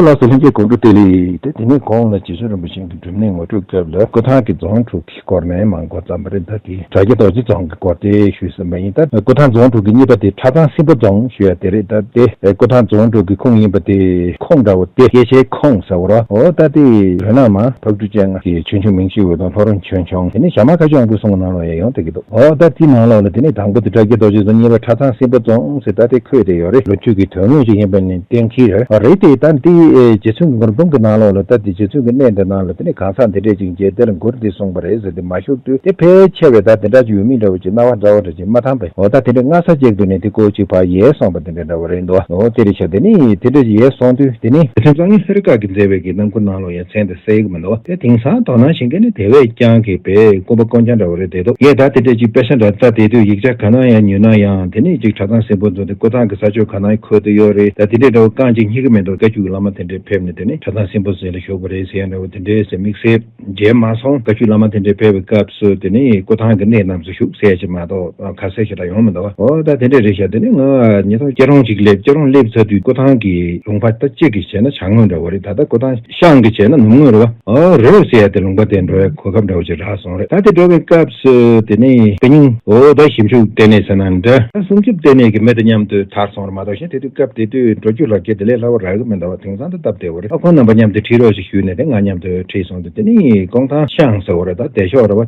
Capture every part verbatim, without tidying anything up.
ལགས་སོ། ལྷན་རྒྱས་གོང་དུ་བདེ་ལེགས། དེ་དེ་ནས་གོང་ལ་རྗེ་བཙུན་རིན་པོ་ཆེ་གི་སྒྲུབ་གནས་ངོ་སྤྲོད་སྐབས་ལ་སྐུ་ཐང་གི་རྫོང་དྲུག་གི་སྐོར་ནས་མར་འགོ་བརྩམས་པ་རེད། ད་དེ་དྲ་རྒྱ་རྡོ་རྗེ་རྫོང་གི་སྐོར་དེ་ཞུས་ཟིན་པ་ཡིན། ད་སྐུ་ཐང་རྫོང་དྲུག་གི་གཉིས་པ་དེ་གྲྭ་ཚང་སྲིན་པོ་རྫོང་ཞུ་ཡ་དེ་རེད། ད་དེ་སྐུ་ཐང་རྫོང་དྲུག་གི་ཁོངས་ཡིན་པ་དེ་ཁོངས་འདྲ་བོ་དེ་སྐད་ཆའི་ཁོངས་ཟེར་བ་རེད། འོ་ད་དེ་ལོ་ན་མ་ཕག་གྲུ་ཅན་གྱི་ཆོས་འབྱུང་མིང་གཞི་འོད་སྟོང་ལྷོ་རོང་ཆོས་འབྱུང་། དེ་ནས་ཞྭ་དམར་མཁའ་སྤྱོད་དབང་པོའི་གསུང་གི་ནང་ལོགས་ཡང་ཡོང་བསྡད་ཀྱི་འདུག་འོ་ད་དེའི་ནང་ལོགས་ལ་དེ་ནས་དང་པོ་དེ་དྲ་རྒྱ་རྡོ་རྗེ་རྫོང་གཉིས་པ་གྲྭ་ཚང་སྲིན་པོ་རྫོང་ཟེར་ད་དེ་འཁོད་བསྡད་ཡོད་རེད། ལོ་རྒྱུས་ཀྱི་དོན་དངོས་ཤིག་ཡིན་པ་ནི་གཏན་འཁེལ་རེད། རེད་དེ་ད་འདི་རྗེ་བཙུན་གྱི་མགུར་འབུམ་གྱི་ནང་ལོགས་ལ་ད་དེ་རྗེ་བཙུན་གྱི་གནས་འདི་ནང་ལ་དེ་ནས་གང་ཟག་འདི་འདྲས་ཅིག་མཇལ། དེ་ལ་མགུར་འདི་གསུངས་པ་རེད་ཟེར་ཏེ་མ་ཞུགས་དུས་དེ་ཕལ་ཆེ་བས་ད་དེ་འདྲ་ཅིག་ཡོད་མིན་འདྲ་བོ་ཅིག་སྣང་བ་འདྲ་བོ་འདྲ་ཅིག་མ་ཐང་པས། འོ་ད་དེ་འདྲའི་སྔ་ས་ཅིག་ཏུ་ནས་དེ་སྐོར་ཅིག་ཕར་ཡལ་སོང་བ་དེ་འདྲ་འདྲ་བོ་རེད་འདུག་འོ་དེ་རེད་ཤག་དེ་ནས་དེ་འདྲ་ཅིག་ཡལ་སོང་དུས་དེ་ནས་དེ་ཚོ་རྩ་ངན་ཧེ་རི་ཀ་གིས་མཛད་པའི་གི་རྣམ་མགུར་ནང་ལོགས་ཡང་མཚན་དེ་གསལ་གི་མི་འདུག་དེ་དེང་སང་དོ་སྣང་བྱེད་མཁན་ནི་དེ་བས་ཀྱང་གི་བས་ཀུན་པ་ཀུན་ཀྱང་འདྲ་བོ་རེད་དེ་འདུག་ངས་ད་དེ་འདྲ་ཅིག་དཔེ་ཆ་འདྲ་ལྟ་བསྡད་དུས་ཡིག་ཆ་ག་ན་ཡང་ཉོས་ན་ཡང་དེ་ནས་ཅིག་གྲྭ་ཚང་སྲིན་པོ་རྫོང་དེ་སྐུ་ཐང་གི་ས་ཕྱོགས་ག་ན་ཡང་འཁོད་དུ་ཡོད་རེད། ད་དེ་འདྲའི་འདྲ་བོ་རྐང་གཅིག་སྙིང་གི་མི་འདུག་བཀའ་བརྒྱུད་བླ་མ་དེ་འདྲས་ཕེབས་ནས་དེ་ནས་གྲྭ་ཚང་སྲིན་པོ་རྫོང་ལ་བཞུགས་པ་རེད་ཟེར་ཡ་འདྲ་བོ་དེ་འདྲས་ཟེར་དམིགས་བསལ་མཇལ་མ་སོང་། བཀའ་བརྒྱུད་བླ་མ་དེ་འདྲས་ཕེབས་པའི་སྐབས་སུ་དེ་ནས་སྐུ་ཐང་གི་གནས་རྣམས་སུ་བཞུགས་ཟེར་ཅིག་མ་གཏོགས་ཁ་གསལ་ཞེ་དྲག་ཡོང་མི་འདུག་འོ་ད་དེ་འདྲས་རེད་ཤག་དེ་ནས་ང་ཉེ་ཐོག་སྐྱིད་རོང་ཅིག་སླེབས། སྐྱིད་རོང་སླེབས་ཚར་དུས་སྐུ་ཐང་གི་ལུང་པ་ད་གཅིག་གིས་བྱས་ན་བྱང་ངོས་འདྲ་བོ་རེད། ད་ལྟ་སྐུ་ཐང་ཤང་གིས་བྱས་ན་ནུབ་ངོས་རེད་བ། འོ་རོལ་ཟེར་ཡ་དེ་ལུང་པ་དེ་འགྲོ་བའི་གོ་སྐབས་འདྲ་བོ་ཅིག་རག་སོང་རེད། ད་དེ་འགྲོ་བའི་སྐབས་སུ་དེ་ནས་དཔེ་རྙིང་འོ་ད་ཞིབ་འཇུག་ལྟེ་གནས་ཟེར་ན་འདྲ། ད་སྲུང་སྐྱོབ་ལྟེ་གནས་ཀྱི་མི་དེ་མཉམ་དུ་ཐར་སོང་རེད་མ་གཏོགས་གཞན་དེ་དུས་སྐབས་དེ་དུས་འགྲོ་རྒྱུ་ལག་འཁྱེར་དེ་ལས་སླ་བོ་རག་གི་མི་འདུག་བ། དེང་སང་ད་སྟབས་བདེ་བོ་རེད། ཨ་ཁོང་རྣམ་པ་མཉམ་དུ་ཁྲིད་རོགས་ཞེས་ཞུས་ནས་དེ་ང་མཉམ་དུ་ཁྲིད་སོང་དུས་དེ་ནི་ཀོང་ཐང་ཤང་ཟེར་བ་རེད། ད་བདེ་ཤོག་རེད་བ།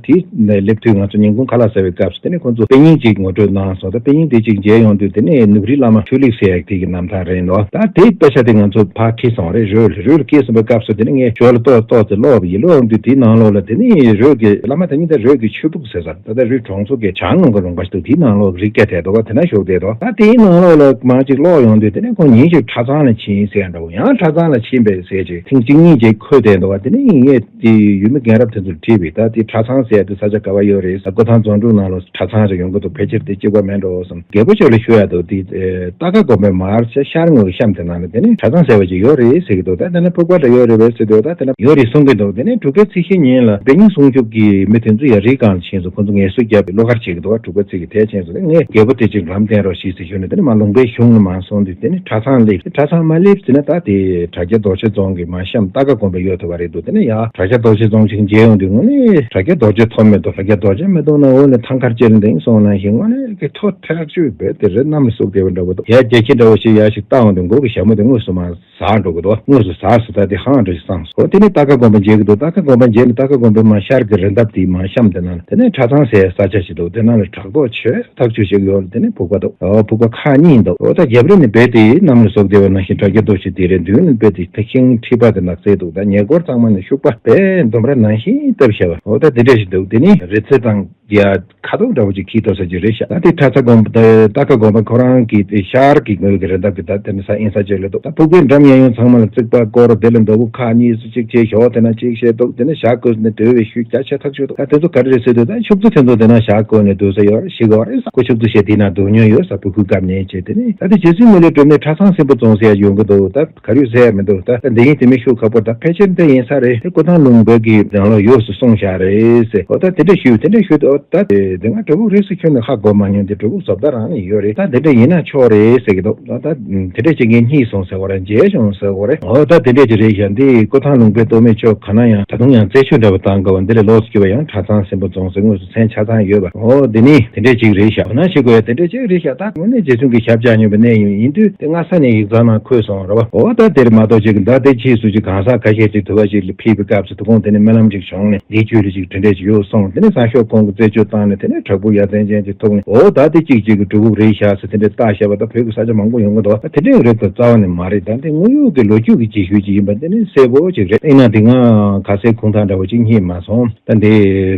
དེ་ནས་སླེབས་དུས་ང་ཚོ་ཉིན་གུང་ཁ་ལག་ཟ་བའི་སྐབས་སུ་དེ་ནི་ཁོང་ཚོ་དཔེ་རྙིང་ཅིག་ངོ་སྤྲོད་གནང་སོང་། ད་དཔེ་རྙིང་དེ་ཅིག་མཇལ་ཡོང་དུས་དེ་ནི་ནུབ་རིའི་བླ་མ་ཆོས་ལེགས་ཟེར་ཡག་དེ་གི་རྣམ་ཐར་རེད་འདུག་ད་དེའི་དཔེ་ཆ་དེ་ང་ཚོ་ཕར་འཁྱེར་སོང་རེད། རོལ་རོལ་འཁྱེར་སོང་བའི་སྐབས་སུ་དེ་ནི་ངས་ཞོར་ལ་ཏོག་ཏོག་ཙེ་ཀློག་པ་ཡིན། ཀློག་ཡོང་དུས་དེའི་ནང་ལོགས་ལ་དེ་ནི་རོལ་གྱི་བླ་མ་དེ་ཉིད་དེ་རོལ་གྱི་ཆོས་ཕུག་ཟེར་ས་ད་ལྟ་རི་གྲོང་ཚོ་གི་བྱང་ངོས་ཀྱི་ལུང་པ་ཞིག་འདུག་དེའི་ནང་ལོགས་རི་སྐད་དེ་འདུག་བ། དེ་ན་བཞུགས་བསྡད་འདུག་ད་དེའི་ནང་ལོགས་ལ་མང་ཅིག་ཀློག་ཡོང་དུས་དེ་ནས་ཁོང་ཉིན་ཞིག་གྲྭ་ཚང་ལ་ཕྱིན་ཟེར་འདྲ་བོ། ཡང་གྲྭ་ཚང་ལ་ཕྱིན་པས་ཟེར་ཅིག་ཐེངས་གཅིག་གཉིས་ཅིག་འཁོད་བསྡད་འདུག་བ། དེ་ནས་ངས་དེ་ཡུལ་མི་རྒན་རབས་དེ་ཚོར་དྲིས་པས། ད་དེ་གྲྭ་ཚང་ཟེར་དེ་ས་ཆ་ག་བ་ཡོད་རེད། ས་སྐུ་ཐང་རྫོང་དྲུག་ནང་ལོགས་གྲྭ་ཚང་ཞིག་ཡོང་གི་འདུག་ཕལ་ཆེར་དེ་གཅིག་པ་མེད་འགྲོ་བསམ། རྒད་པོ་ཅིག་ལ་ཤོད་ཡ་འདུག་དེ་ཨེ་རྟ་ཁ་དགོན་པའི་མར་ཤར་ངོས་ཀྱི་གཤམ་དེ་ནང་ལ་དེ་ནས་གྲྭ་ཚང་ཟེར་བ་ཅིག་ཡོད་རེད་ཟེར་གྱི་འདུག་ད་དེ་ན་ཕུག་པ་འདྲ་ཡོད་རེད་པས་ཟེར་དུས། ད་དེ་ན་ཡོད་རེད་གསུང་གི་འདུག་དེ་ནས་དྲུག་པའི་ཚེས་བཞི་ཉིན་ལ་དཔེ་རྙིང་སྲུང་སྐྱོབ་ཀྱི་མི་དེ་ཚོ་ཡ་རི་སྒང་ལ་ཕྱིན་སོང་། ཁོ་ཚོ་ངལ་གསོ་བརྒྱབ་པའི་བློ་དཀར་བྱེད་ཀྱི་འདུག་དྲུག་པའི་ཚེས་ཀྱི་དེ་ཕྱིན་སོང་། དེ་ངས་རྒད་པོ་དེ་ཅིག་ལམ་བསྟན་རོགས་ཞེས་ཟེར་ཞུས་ནས་དེ་ནས་མར་ལུང་པའི་གཞུང་ལ་མར་སོང་དུས་དེ་ནས་གྲྭ་ཚང་སླེབས། གྲྭ་ཚང་མ་སླེབས་ཟེར་ན་ད་དེ་དྲ་རྒྱ་རྡོ་རྗེ་རྫོང་གི་མར་གཤམ་རྟ་ཁ་དགོན་པ་ཡོད་ཐུབ་པ་རེད་འདུག་དེ་ནས་ཡ་དྲ་རྒྱ་རྡོ་རྗེ་རྫོང་ཅིག་མཇལ་ཡོང་དུས་དངོས་གནས་དྲ་རྒྱ་རྡོ་རྗེ་ཐོབ་མི་འདུག་དྲ་རྒྱ་རྡོ་རྗེ་མི་འདུག་ན་འོ་ནས་ཐང་ཁར་ཅེར་འདེང་སོང་ནང་བཞིན་དངོས་གནས་ཀྱི་ཐོག་ཐག་ཆོད་བོད་དེ་རི་གནམ་ལ་ཟུག་བསྡད་པ་འདྲ་བོ་འདུག་ཡ་རྒྱ་ཁྱི་འདྲ་བོ་ཞིག་ཡ་ཞིག་བལྟ་འོང་དུས་མགོ་གི་ཞྭ་མོ་དེ་དངོས་སུ་མར་ཟག་འགྲོ་གི་འདུག་དངོས་སུ་ཟག་སོང་། ད་དེ་ཧང་འདྲ་ཞིག་སངས་སོང་། དེ་ནས་རྟ་ཁ་དགོན་པ་མཇལ་གི་འདུག་རྟ་ཁ་དགོན་པ་མཇལ་ནས་རྟ་ཁ་དགོན་པའི་མར་ཤར་གྱི་རི་འདབས་དེའི་མར་གཤམ་དེ་ནང་ལ་དེ་ནས་གྲྭ་ཚང་ཟེར་ས་ཆ་ཞིག་འདུག་དེ་ནང་ལ་བྲག་རྡོ་ཆེ་ཐག་ཆོད་ཞིག་ཡོད་ལ་དེ་ནས་ཕུག་པ་འདུག་འོ་ཕུག་པ་ཁག་གཉིས་འདུག་འོ་ད་རྒྱབ་རི་ནས་རྦད་དེ་གནམ་ལ་ཟུག་བསྡད་པ་ནང་བཞིན་དྲ་རྒྱ་རྡོ་རྗེ་དེ་རེད། མདུན་ནས་རྦད་དེ་ད་ཤིང་ཁྲི་པ་དེ་ནགས་ཚལ་འདུག་ད་ཉེ་འཁོར་ཚང་མ་ནས་ཤུག་པ་དཔེ་ལྡུམ་ར་ནང་བཞིན་བཏབ་བཞག་པ། འོ་ད་དེ་འདྲ་ཞིག་འདུག་དེ་ནི་རི་རྩེ་དང་ཡ་ཁ་དོག་འདྲ་བོ་ཅིག་འཁྱེར་ཐུབ་ས་ཅིག་རེད་ཤག་ད་དེ་གྲྭ་ཚང་དགོན་པ་རྟ་ཁ་དགོན་པ་ཁོ་རང་གི་དེ་ཤར་གྱི་ངོས་ཀྱི་རི་འདབས་ཀྱི་ད་དེ་ནི་ས་ཡིན་ས་ཅིག་ལ་འདུག་ད་ཕུག་པའི་འགྲམ་གཡས་གཡོན་ཚང་མ་ལ་རྩིག་པ་བསྐོར། དེ་ལ་འདོ་བུ་ཁག་གཉིས་སུ་གཅིག་བྱས། ཞོག་དེ་ན་གཅིག་བྱས་འདུག་དེ་ནི་ཞྭ་བཀོད་ནས་སྡོད་པའི་ཤུལ་རྒྱ་ཆེ་ཐག་ཆོད་འདུག་ད་དེ་ཚོ་ག་རེ་རེད་ཟེར་དུས་ད་ཕྱུགས་རྫི་དེ་ཚོ་དེ་ན་ཞྭ་བཀོད་ནས་སྡོད་ས་ཡོད་རེད། ཤི་ག་རེད་ས། ཁོ་ཕྱུགས་རྫི་བྱས་དེ་ན་སྡོད་མྱོང་ཡོད་ས། ཕུ་ཁུའི་སྐབས་ནས་བྱས་དེ་ནི་ད་དེ་རྗེ་བཙུན་མི་ལའི་སྒྲོན་མེ་གྲྭ་ཚང་སྲིན་པོ་རྫོང་ཟེར་ཡ་ཡོང་གི་འདུག་ད་ག་རེ་ཟེར་ཡ་མི་འདུག་ད་འདི་ཡིན་དེ་མིན་ཤོད་ཁག་པོ་ད་ཕལ་ཆེར་འདི་ཡིན་ས་རེད། དེ་སྐུ་ཐང་ལུང་པའི་གི་ནང་ལོགས་ཡོད་སུ་སོང་བཞག་རེད་ཟེར། འོ་ད་དེ་འདྲ་ཞུས་དེ་འདྲ་ཞུས་དུས་འོ་ད་དེ་དེ་སྔ་གྲུ་གུ་རིས་སུ་ཁྱོན་ནས་ཧ་གོ་མ་མྱོང་། དེ་གྲུ་གུ་བཟོ་ལྟ་རང་ནས་ཡོད་རེད། ད་དེ་འདྲ་ཡིན་ན་ཆོག་རེད་ཟེར་གི་འདུག་ད་ད་དེ་འདྲ་ཅིག་ངས་རྙེད་སོང་ཟེར་བ་རེད། མཇལ་བྱུང་ཟེར་བ་རེད། འོ་ད་དེ་འདྲ་ཅིག་རེད་ཤག་འདི་སྐུ་ཐང་ལུང་པའི་སྟོད་སྨད་ཕྱོགས་ག་ན་ཡང་ད་དུང་ཡང་རྩད་གཅོད་འདྲ་བ་བཏང་དགོས་པ་འདི་ལས་ལོགས་སུ་གྱུར་པ་ཡང་གྲྭ་ཚང་སྲིན་པོ་རྫོང་ཟེར་དངོས་སུ་མཚན་ཆ་ཚང་ཡོད་པ། འོ་འདི་ནི་དེ་འདྲ་ཅིག་རེད་ཤག་འོ་ན་ཞིག་དགོས་ཡ་དེ་འདྲ་ཅིག་རེད་ཤག་ད་དངོས་གནས་རྗེ་བཙུན་གྱི་ཞབས་བཅགས་སྙོམས་པའི་གནས་ཡིན་ཡིན་དུས་དེ་སྔ་ས་ནས་ཡིག་ཚང་ནང་འཁོད་སོང་ར་བ། འོ་ད་དེར་མ་གཏོགས་ཅིག་ད་དེ་ཕྱིས་སུ་ཅིག་གང་ཟག་ཁ་ཤས་ཅིག་དུ་བ་ཞིག་ལ་ཕེབས་པའི་སྐབས་སུ་དུ་ཁོང་དེ་ནས་སྨོན་ལམ་ཅིག་བྱུང་ནས་འདིའི་ཆོས་ལ་ཅིག་དེ་འདྲས་ཅིག་ཡོད་སོང་། དེ་ནས་བཟང་ཤོས་ཁོང་གི་རྩད་གཅོད་བཏང་ནས་དེ་ནས་དྲག་པོ་ཡ་མཚན་ཅན་ཅིག་ཐུག་ནས་འོ་ད་དེ་གཅིག་གཅིག་གི་གྲུ་གུ་རེད་ཤག་ཟེར་དེ་འདྲས་བཏགས་བཞག་པ་ད་བོད་ཀྱི་ས་ཆ་མང་པོ་ཡོང་གི་འདུག་ད་དེ་འདྲས་རེད་ད་རྩ་བ་ནས་མ་རེད། ད་འདི་དངོས་ཡོད་ཀྱི་ལོ་རྒྱུས་ཀྱི་རྗེས་ཤུལ་ཅིག་ཡིན་པ་འདི་ནི་གསལ་པོ་ཅིག་རེད། ཡིན་ན་འདི་ང་ག་ཚད་ཁུངས་དང་འདྲ་བོ་ཅིག་རྙེད་མ་སོང་། ད་འདི་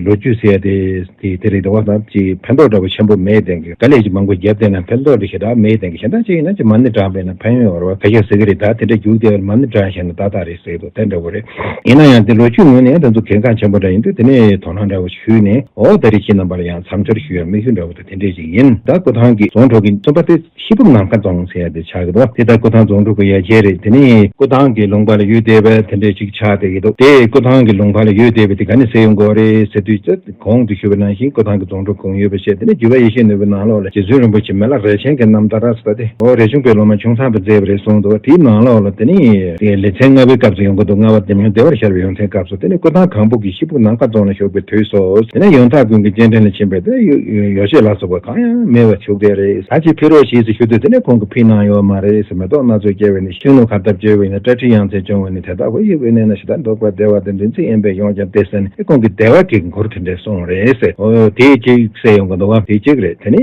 ལོ་རྒྱུས་ཟེར་ཡ་དེ་དེ་དེ་རེད་འདུག་བ། ད་ཅིག་ཕན་ཐོགས་འདྲ་བོ་ཆེན་པོ་མེད་དེང་གི་དཀའ་ལས་ཅིག་མང་པོ་བརྒྱབ་བསྡད་ན་ཕན་ཐོགས་དེ་ཞེ་དྲག་མེད་དེང་གི་གཞན་དག་ཅིག་ཡིན་ན་ཅིག་མ་ཎི་བགྲངས་པས་ན་ཕན་ཡོན་ཡོད་རེད་བ། ཁ་ཤས་ཟེར་གི་རེད། ད་དེ་འདྲ་རྒྱུགས་བསྡད་པ་མ་ཎི་བགྲངས་བཞག་ན་ཏག་ཏག་རེད་ཟེར་གི་འདུག་དེ་འདྲ་བོ་རེད། ཡིན་ན་ཡང་དེ་ལོ་རྒྱུས་ངོས་ནས་ཡང་དེ་ཚོ་གལ་འགངས་ཆེན་པོ་འདྲ་ཡིན་དུས་དེ་ནས་དོ་སྣང་འདྲ་བོ་ཞུས་ནས་འོ་ད་རེ་ ཁྱེད་རྣམ་པ་ལ་ཡང་མཚམས་སྦྱོར་ཞུ་ཡ་དམིགས་ཡུལ་འདྲ་བོ་དེ་དེ་འདྲས་ཅིག་ཡིན། ད་སྐུ་ཐང་གི་རྫོང་དྲུག་གི་གསུམ་པ་དེ་ཤི་སྦུག་ནམ་མཁའ་རྫོང་ཟེར་ཡ་དེ་ཆགས་ཀྱི་འདུག་དེ་ད་སྐུ་ཐང་རྫོང་དྲུག་གི་ཡ་གྱལ་རེད། དེ་ནས་སྐུ་ཐང་གི་ལུང་པ་ལ་ཡུལ་སྡེ་བ་དེ་འདྲས་ཅིག་ཆགས་བསྡད་ཀྱི་འདུག་དེ་སྐུ་ཐང་གི་ལུང་པ་ལ་ཡུལ་སྡེ་བ་དེ་ག་ནས་གསལ་ཡོང་གི་རེད་ཟེར་དུས། གོང་དུ་ཞུས་པ་ནང་བཞིན་སྐུ་ཐང་གི་རྫོང་དྲུག་གོང་ཡོད་པ་བཤད། དེ་ནས་བརྒྱུད་པ་ཡེ་ཤེས་ནོར་བུའི་ནང་ལོགས་ལ་རྗེ་བཙུན་རིན་པོ་ཆེ་མི་ལ་རས་ཆེན་གྱི་རྣམ་ཐར་ཟེར་ཏེ། འོ་རས་ཆུང་པའི་སློབ་མ་ཆུང་ཚང་པ་མཛད་པ་རེད་གསུངས་འདུག་དེའི་ནང་ལོགས་ལ་དེ་ནི་དེ་ལེ་ཚན་ལྔ་པའི་སྐབས་སུ་ཡོང་གི་འདུག་ལྔ་པ་དེ་མྱོང་བདེ་བར་ཤར་བའི་ཡོན་ཚད་སྐབས་སུ། དེ་ནི་སྐུ་ཐང་གང་ཕུག་གི་ཤི་སྦུག་ནམ་མཁའ་རྫོང་ལ་བཞུགས་པའི་དུས་སོ། དེ་ནས་ཡོན་བདག་ཀུན་གྱི་སྤྱན་འདྲེན་ལ་ཕྱིན་པས་དེ་ཡོ་ཡོ་བྱད་ལ་སོགས་པ་གང་ཡང་མེད་པར་བཞུགས་བསྡད་རེད། ད་ཅིག་ཕུལ་རོགས་ཞེས་སུ་ཞུ་དུས་དེ་ནས་ཁོང་གིས་ཕུལ་གནང་ཡོད་མ་རེད་ཟེར། མེ་ཏོག་སྣ་ཚོགས་སྐྱེ་བས་ནི། ཤིང་ལུག་གར་སྟབས་བཅོལ་བས་ནི། སྤྲ་ཁྲི་གཡང་རྩེ་སྐྱོང་བས་ནི། དེ་དག་ཁོ་ཡི་དབུས་གནས་ན་ཞེ་དྲག་འདོགས་པ་བདེ་བ་དང་འདྲེན་ཚིག་དབེན་པས་ཡོངས་ཀྱང་བདེ་ཟེར་ནས། ཁོང་གིས་བདེ་བ་གི་མགུར་དེ་འདྲས་གསུངས་རེད་ཟེར། འོ་དེ་གཅིག་གསལ་ཡོང་གི་འདུག་བ། དེ་གཅིག་རེད། དེ་ནས་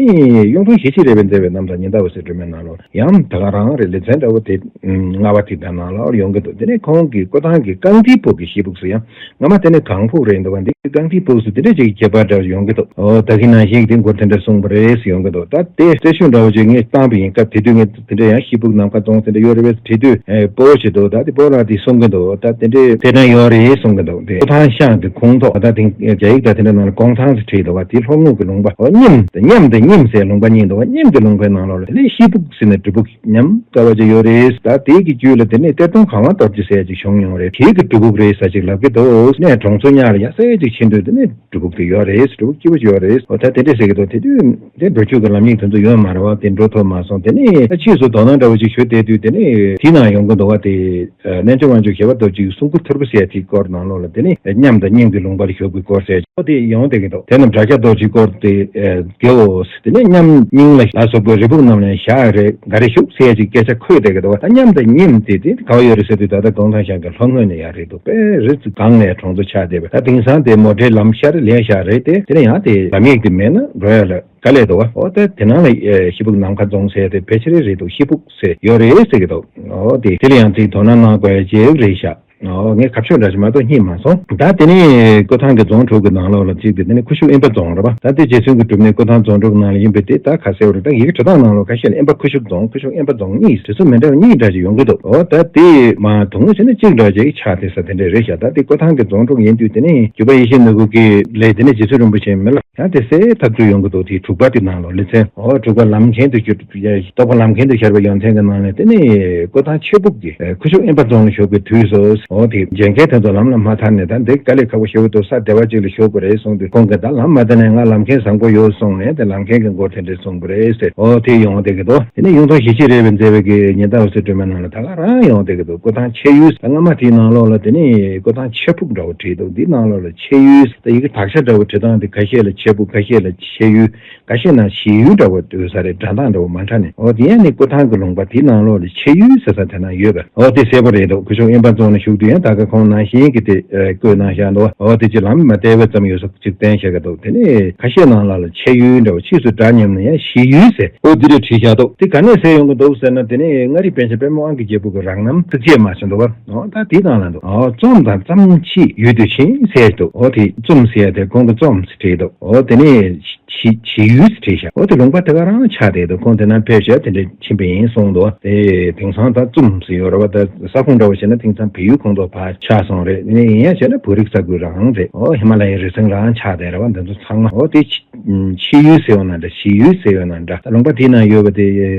གཡུང་དྲུང་ཞི་བྱེད་རས་པས་མཛད་པའི་རྣམ་ཐར་ཉི་ཟླ་འོད་ཟེར་སྒྲོན་མའི་ནང་ལོགས་ཡང་ད་ག་རང་རེད། ལེ་ཚན་འདྲ་བོ་དེ་ལྔ་པ་དེ་དང་ནང་ལོགས་ཡོང་གི་འདུག་དེ་ནས་ཁོང་གིས་སྐུ་ཐང་གི་རྐང་མཐིལ་ཕུག་གི་ཤི་སྦུག་སུ་ཡང་། སྔ་མ་དེ་ནི་གང་ཕུག་རེད་འདུག་བ། འདི་རྐང་མཐིལ་ཕུག་སུ་དེ་འདྲ་ཅིག་ཁྱད་པར་འདྲ་བོ་ཡོང་གི་འདུག་འོ་ད་གིན་ནང་བཞིན་དེ་མགུར་དེ་འདྲ་གསུངས་པ་རེད་ཟེར་ཡོང་གི་འདུག་ད་དེ་གསལ་ཤོས་འདྲ་བོ་ཅིག་ངས་བཏང་པ་ཡིན། སྐབས་དེ་དུས་ངས་དེ་འདྲ་ཡང་ཤི་སྦུག་ནམ་མཁའ་རྫོང་དེ་འདྲ་ཡོད་རེད་པས། དེ་དུས་ཨེ་སྤོ་བོ་ཞིག་འདུག་ད་དེ་སྤོ་བོ་ལགས་དེས་གསུང་གི་འདུག་ད་དེ་འདྲའི་དེ་འདྲ་ཡོད་རེད་གསུང་གི་འདུག་དེ་སྐུ་ཐང་ཤང་གི་ཁོངས་གཏོགས། ད་དེ་རྒྱ་ཡིག་ད་དེ་འདྲ་ནང་ལ་ཀོང་ཐང་ཟེར་བྲིས་འདུག་བ། དེ་ལྷོ་ངོས་ཀྱི་ལུང་པ། འོ་སྙེམ་དེ་སྙེམ་དེ་སྙེམ་ཟེར་ལུང་པ་གཉིས་འདུག་བ། སྙེམ་གྱི་ལུང་པའི་ནང་ལོགས་ལ་དེ་ནས་ཤི་སྦུག་ཟེར་ནས་སྒྲུབ་ཕུག་ཉམས་དཀའ་བ་ཅིག་ཡོད་རེད། ད་དེ་གི་རྒྱུད་ལ་དེ་ནས་གཏེར་སྟོན་གང་བ་སྟོབས་ཀྱི་ཟེར་ཅིག་བྱུང་མྱོང་རེད། དེ་གི་སྒྲུབ་ཕུག་རེད་ཟེར་ཅིག་ལབ་ཀྱི་འདུག་གནས་གྲོང་ཚོ་ཉག་ལ་ཡ་སེ་ཅིག་ཕྱིན་དུས་དེ་ནས་སྒྲུབ་ཕུག་དེ་ཡོད་རེད། སྒྲུབ་ཕུག་སྐྱིད་པོ་ཅིག་ཡོད་རེད། འོ་ད་དེ་འདྲས་ཟེར་གྱི་འདུག་དེ་དུས་དེ་འགྲོ་རྒྱུ་གི་ལམ་ཡིག་དེ་ཚོ་ཡོད་མ་རེད་བ། དེ་འགྲོ་ཐུབ་མ་སོང་། དེ་ནས་ཕྱིས་སུ་དོ་སྣང་འདྲ་བོ་ཅིག་ཞུ་བསྡད་དུས་དེ་ནས་དེའི་ནང་ཡོང་གི་འདུག་བ། དེ་རྣལ་འབྱོར་དབང་ཕྱུག་ཞི་བ་སྟོབས་ཀྱི་གསུང་མགུར་ཐོར་བུ་ཟེར་ཅིག་སྐོར་ནང་ལོགས་ལ་དེ་ནས་སྙེམ་དང་སྙེམ་གྱི་ལུང་པ་ལ་བཞུགས་པའི་སྐོར་ཟེར། འོ་དེ་ཡོང་བསྡད་ཀྱི་འདུག་དེ་རྣམས་བྲག་སྐྱ་རྡོ་རྗེའི་སྐོར་དེ་དགེའོ། དེ་ནས་མཉམ་སྙིང་ལ་ལ་སོགས་པའི་རི་ཕུག་རྣམས་ལ་བཞག་རེད། ག་རེ་བཞུགས་ཟེར་ཅིག་སྐད་ཆ་འཁོད་བསྡད་ཀྱི་འདུག་ད་སྙེམ་དང་སྙེམ་དེ་དེ་ག་བ་ཡོད་རེད་ཟེར་དུས། ད་ལྟ་ཀོང་ཐང་ཤང་གི་ལྷོ་ངོས་ནས་ཡར་རེད་འདུག་དཔེ་རི་སྒང་ནས་གྲོང་ཚོ་ཆགས་བསྡད་པ། ད་དེང་སང་དེ་མོ་ཊའི་ལམ་ཤར་ལེན་བཞག་རེད་དེ། དེ་ནས་ཡང་དེ་ལམ་ཡིག་དེ་མེད་ན་འགྲོ་ཡ་ལ་དཀའ་ལས་འདུག་བ། འོ་ད་དེ་ནང་ལ་ཤི་སྦུག་ནམ་མཁའ་རྫོང་ཟེར་དེ་ཕལ་ཆེར་རེད་འདུག་ཤི་སྦུག་ཟེར་ཡོད་རེད་ཟེར་གྱི་འདུག་འོ་དེ་དེ་ལ་ཡང་ཅིག་དོ་སྣང་གནང་དགོས་ཡ་ཅིག་རེད་ཤག་འོ་ངས་ཁ་ཕྱོགས་འདྲ་ཞིག་མ་གཏོགས་རྙེད་མ་སོང་། ད་དེ་ནས་སྐུ་ཐང་གི་རྫོང་དྲུག་གི་ནང་ལོགས་ལ་གཅིག་དེ། དེ་ནས་ཁུ་ཤུག་དབེན་པ་རྫོང་རེད་པ། ད་དེ་རྗེ་བཙུན་གྱི་སྒྲུབ་གནས་སྐུ་ཐང་རྫོང་དྲུག་ནང་ལ་ཡིན་པས་དེ་ད་ཁ་གསལ་བོ་རེད། ད་ཡི་གེ་འབྲི་སྟངས་ནང་ལོགས་ཁ་ཤས་ལ་དབེན་པ་ཁུ་ཤུག་རྫོང་། ཁུ་ཤུག་དབེན་པ་རྫོང་གཉིས་བྲིས་ཚུལ་མི་འདྲ་བ་གཉིས་འདྲ་ཞིག་ཡོང་གི་འདུག་འོ་ད་དེ་མ་དོ་དངོས་བྱས་ན་གཅིག་འདྲ་ཅིག་ཆགས་བསྡད་ས་དེ་འདྲས་རེད་ཤག་ད་དེ་སྐུ་ཐང་གི་རྫོང་དྲུག་ཡིན་དུས་དེ་ནས་བརྒྱུད་པ་ཡེ་ཤེས་ནོར་བུ་གི་ལས། དེ་ནས་རྗེ་བཙུན་རིན་པོ་ཆེ་མི་ལ། ཡང་དེ་སེ་ཐག་ཆོད་ཡོང་གི་འདུག་དེ་དྲུག་པ་དེ་ནང་ལོགས་ལེ་ཚན། འོ་དྲུག་པ་ལམ་མཁན་དུ་གྱུར། རྟོགས་པ་ལམ་མཁན་དུ་ཤར་བའི་ཡོན་ཚད་ཀྱི་ནང་ནས་དེ་ནི་སྐུ་ཐང་ཆོས་ཕུག་གི་ཨེ་ཁུ་ཤུག་དབེན་པ་རྫོང་ལ་བཞུགས་པའི་དུས་སུ། འོ་དེ་འཇལ་མཁན་དེ་ཚོ་ལམ་ལ་མ་ཐར་ནས། ད་འདི་དཀའ་ལས་ཁག་པོ་ཞེ་པོ་འདུག་ས་བདེ་བ་ཅིག་ལ་བཞུགས་དགོས་རེད་གསུངས་དུས། ཁོང་གིས་ད་ལམ་མ་བདེ་ནས་ང་ལམ་མཁན་བཟང་པོ་ཡོད་གསུངས་ནས་དེ་ལམ་མཁན་གྱི་མགུར་དེ་འདྲས་གསུངས་པ་རེད་ཟེར། འོ་དེ་ཡོང་བསྡད་ཀྱི་འདུག་དེ་ནས་གཡུང་དྲུང་ཞི་བྱེད་རས་པས་མཛད་པའི་གི་ཉི་ཟླ་འོད་ཟེར་སྒྲོན་མའི་ནང་ལ་ད་ག་རང་ཡོང་བསྡད་ཀྱི་འདུག་སྐུ་ཐང་ཆེ་ཡུལ་ཟེར། སྔ་མ་དེའི་ནང་ལོགས་ལ་དེ་ནི་སྐུ་ཐང་ཆེ་ཕུག་འདྲ་བོ་བྲིས་འདུག་འདིའི་ནང་ལོགས་ལ་ཆེ་ཡུལ་ཟེར། ད་ཡི་གེ་དག་ཆ་འདྲ་བོ་བྲིས་སྟངས་དེ་ཁ་ཤས་ལ་ཆེ་ཕུག་ཁ་ཤས་ལ་ཆེ་ཡུལ། ཁ་ཤས་ན་ཞི་ཡུལ་འདྲ་བོ་འདུག་ས་རེད། སྒྲ་གདངས་འདྲ་བོ་མ་འདྲ་ནས། འོ་དེ་ཡང་ནི་སྐུ་ཐང་གི་ལུང་པ་དེའི་ནང་ལོགས་ལ་ཆེ་ཡུལ་ཟེར་ས་དེ་ན་ཡོད་པ། འོ་དེ་གསལ་པོ་རེད་འདུག་ཁུ་ཤུག་དབེན་པ་རྫོང་ནས་ཞུགས་དུས་ཡང་ད་ག་ཁོང་ནང་བཞིན་གྱི་དེ་ཨེ་བཀོད་གནང་བཞག་འདུག་འོ་དེ་ཅི་ལམ་མ་བདེ་བའི་ཙམ་ཡོད་ས་ཅིག་བསྟན་བཞག་གི་འདུག་དེ་ནས་ཁ་ཤས་ནང་ལ་ལ་ཆེ་ཡུལ་འདྲ་བོ། ཕྱིས་སུ་སྒྲ་ཉམས་ན་ཡང་ཞི་ཡུལ་ཟེར། འོ་འདི་འདྲ་བྲིས་བཞག་འདུག་དེ་ག་ནས་གསལ་ཡོང་གི་འདུག་ཟེར་ན། དེ་ནས་མངའ་རིས་པཎ་ཆེན་པདྨ་དབང་གི་རྒྱལ་པོ་གི་རང་རྣམ་ཐུགས་བསྐྱེད་མ་བྱུང་འདུག་བ། འོ་ད་དེའི་ནང་ལ་འདུག་འོ་ཙོམ་དང་ཙམ་ཕྱིས་ཡུལ་དུ་ཕྱིན་ཟེར་འདུག་འོ་དེ་ཙོམ་ཟེར་ཡ་དེ་ཁོང་གི་ཙོམ་ཟེར་བྲིས་འདུག་འོ་དེ་ནས་ཞི་ཞི་ཡུལ་ཟེར་བྲིས་ཤག་འོ་དེ་ལུང་པ་དེ་ག་རང་ཆགས་བསྡད་འདུག་ཁོང་དེ་ན་ཕེབས་ཤག་དེ་འདྲ་ཕྱིན་པ་ཡིན་གསུངས་འདུག་དེ་དེང་སང་ད་ཙོམ་ཟེར་ཡོད་རེད་བ། ད་ས་ཁོངས་འདྲ་བོ་བྱས་ན་དེང་སང་བལ་ཡུལ་ཁོངས་གཏོགས་ཕར་ཆགས་སོང་རེད། ཡིན་ཡང་བྱས་ན་བོད་རིགས་ས་ཁུལ་རང་རེད། འོ་ཧི་མ་ལ་ཡའི་རི་སེང་རང་ཆགས་བསྡད་རེད་བ། འདི་ཚོ་ཚང་མ་འོ་དེ་ཆི་ཆི་ཡུལ་ཟེར་ཡོད་ན་འདྲ། ཞི་ཡུལ་ཟེར་ཡོད་ན་འདྲ། ད་ལུང་པ་དེའི་ནང་ཡོད་པ་དེ་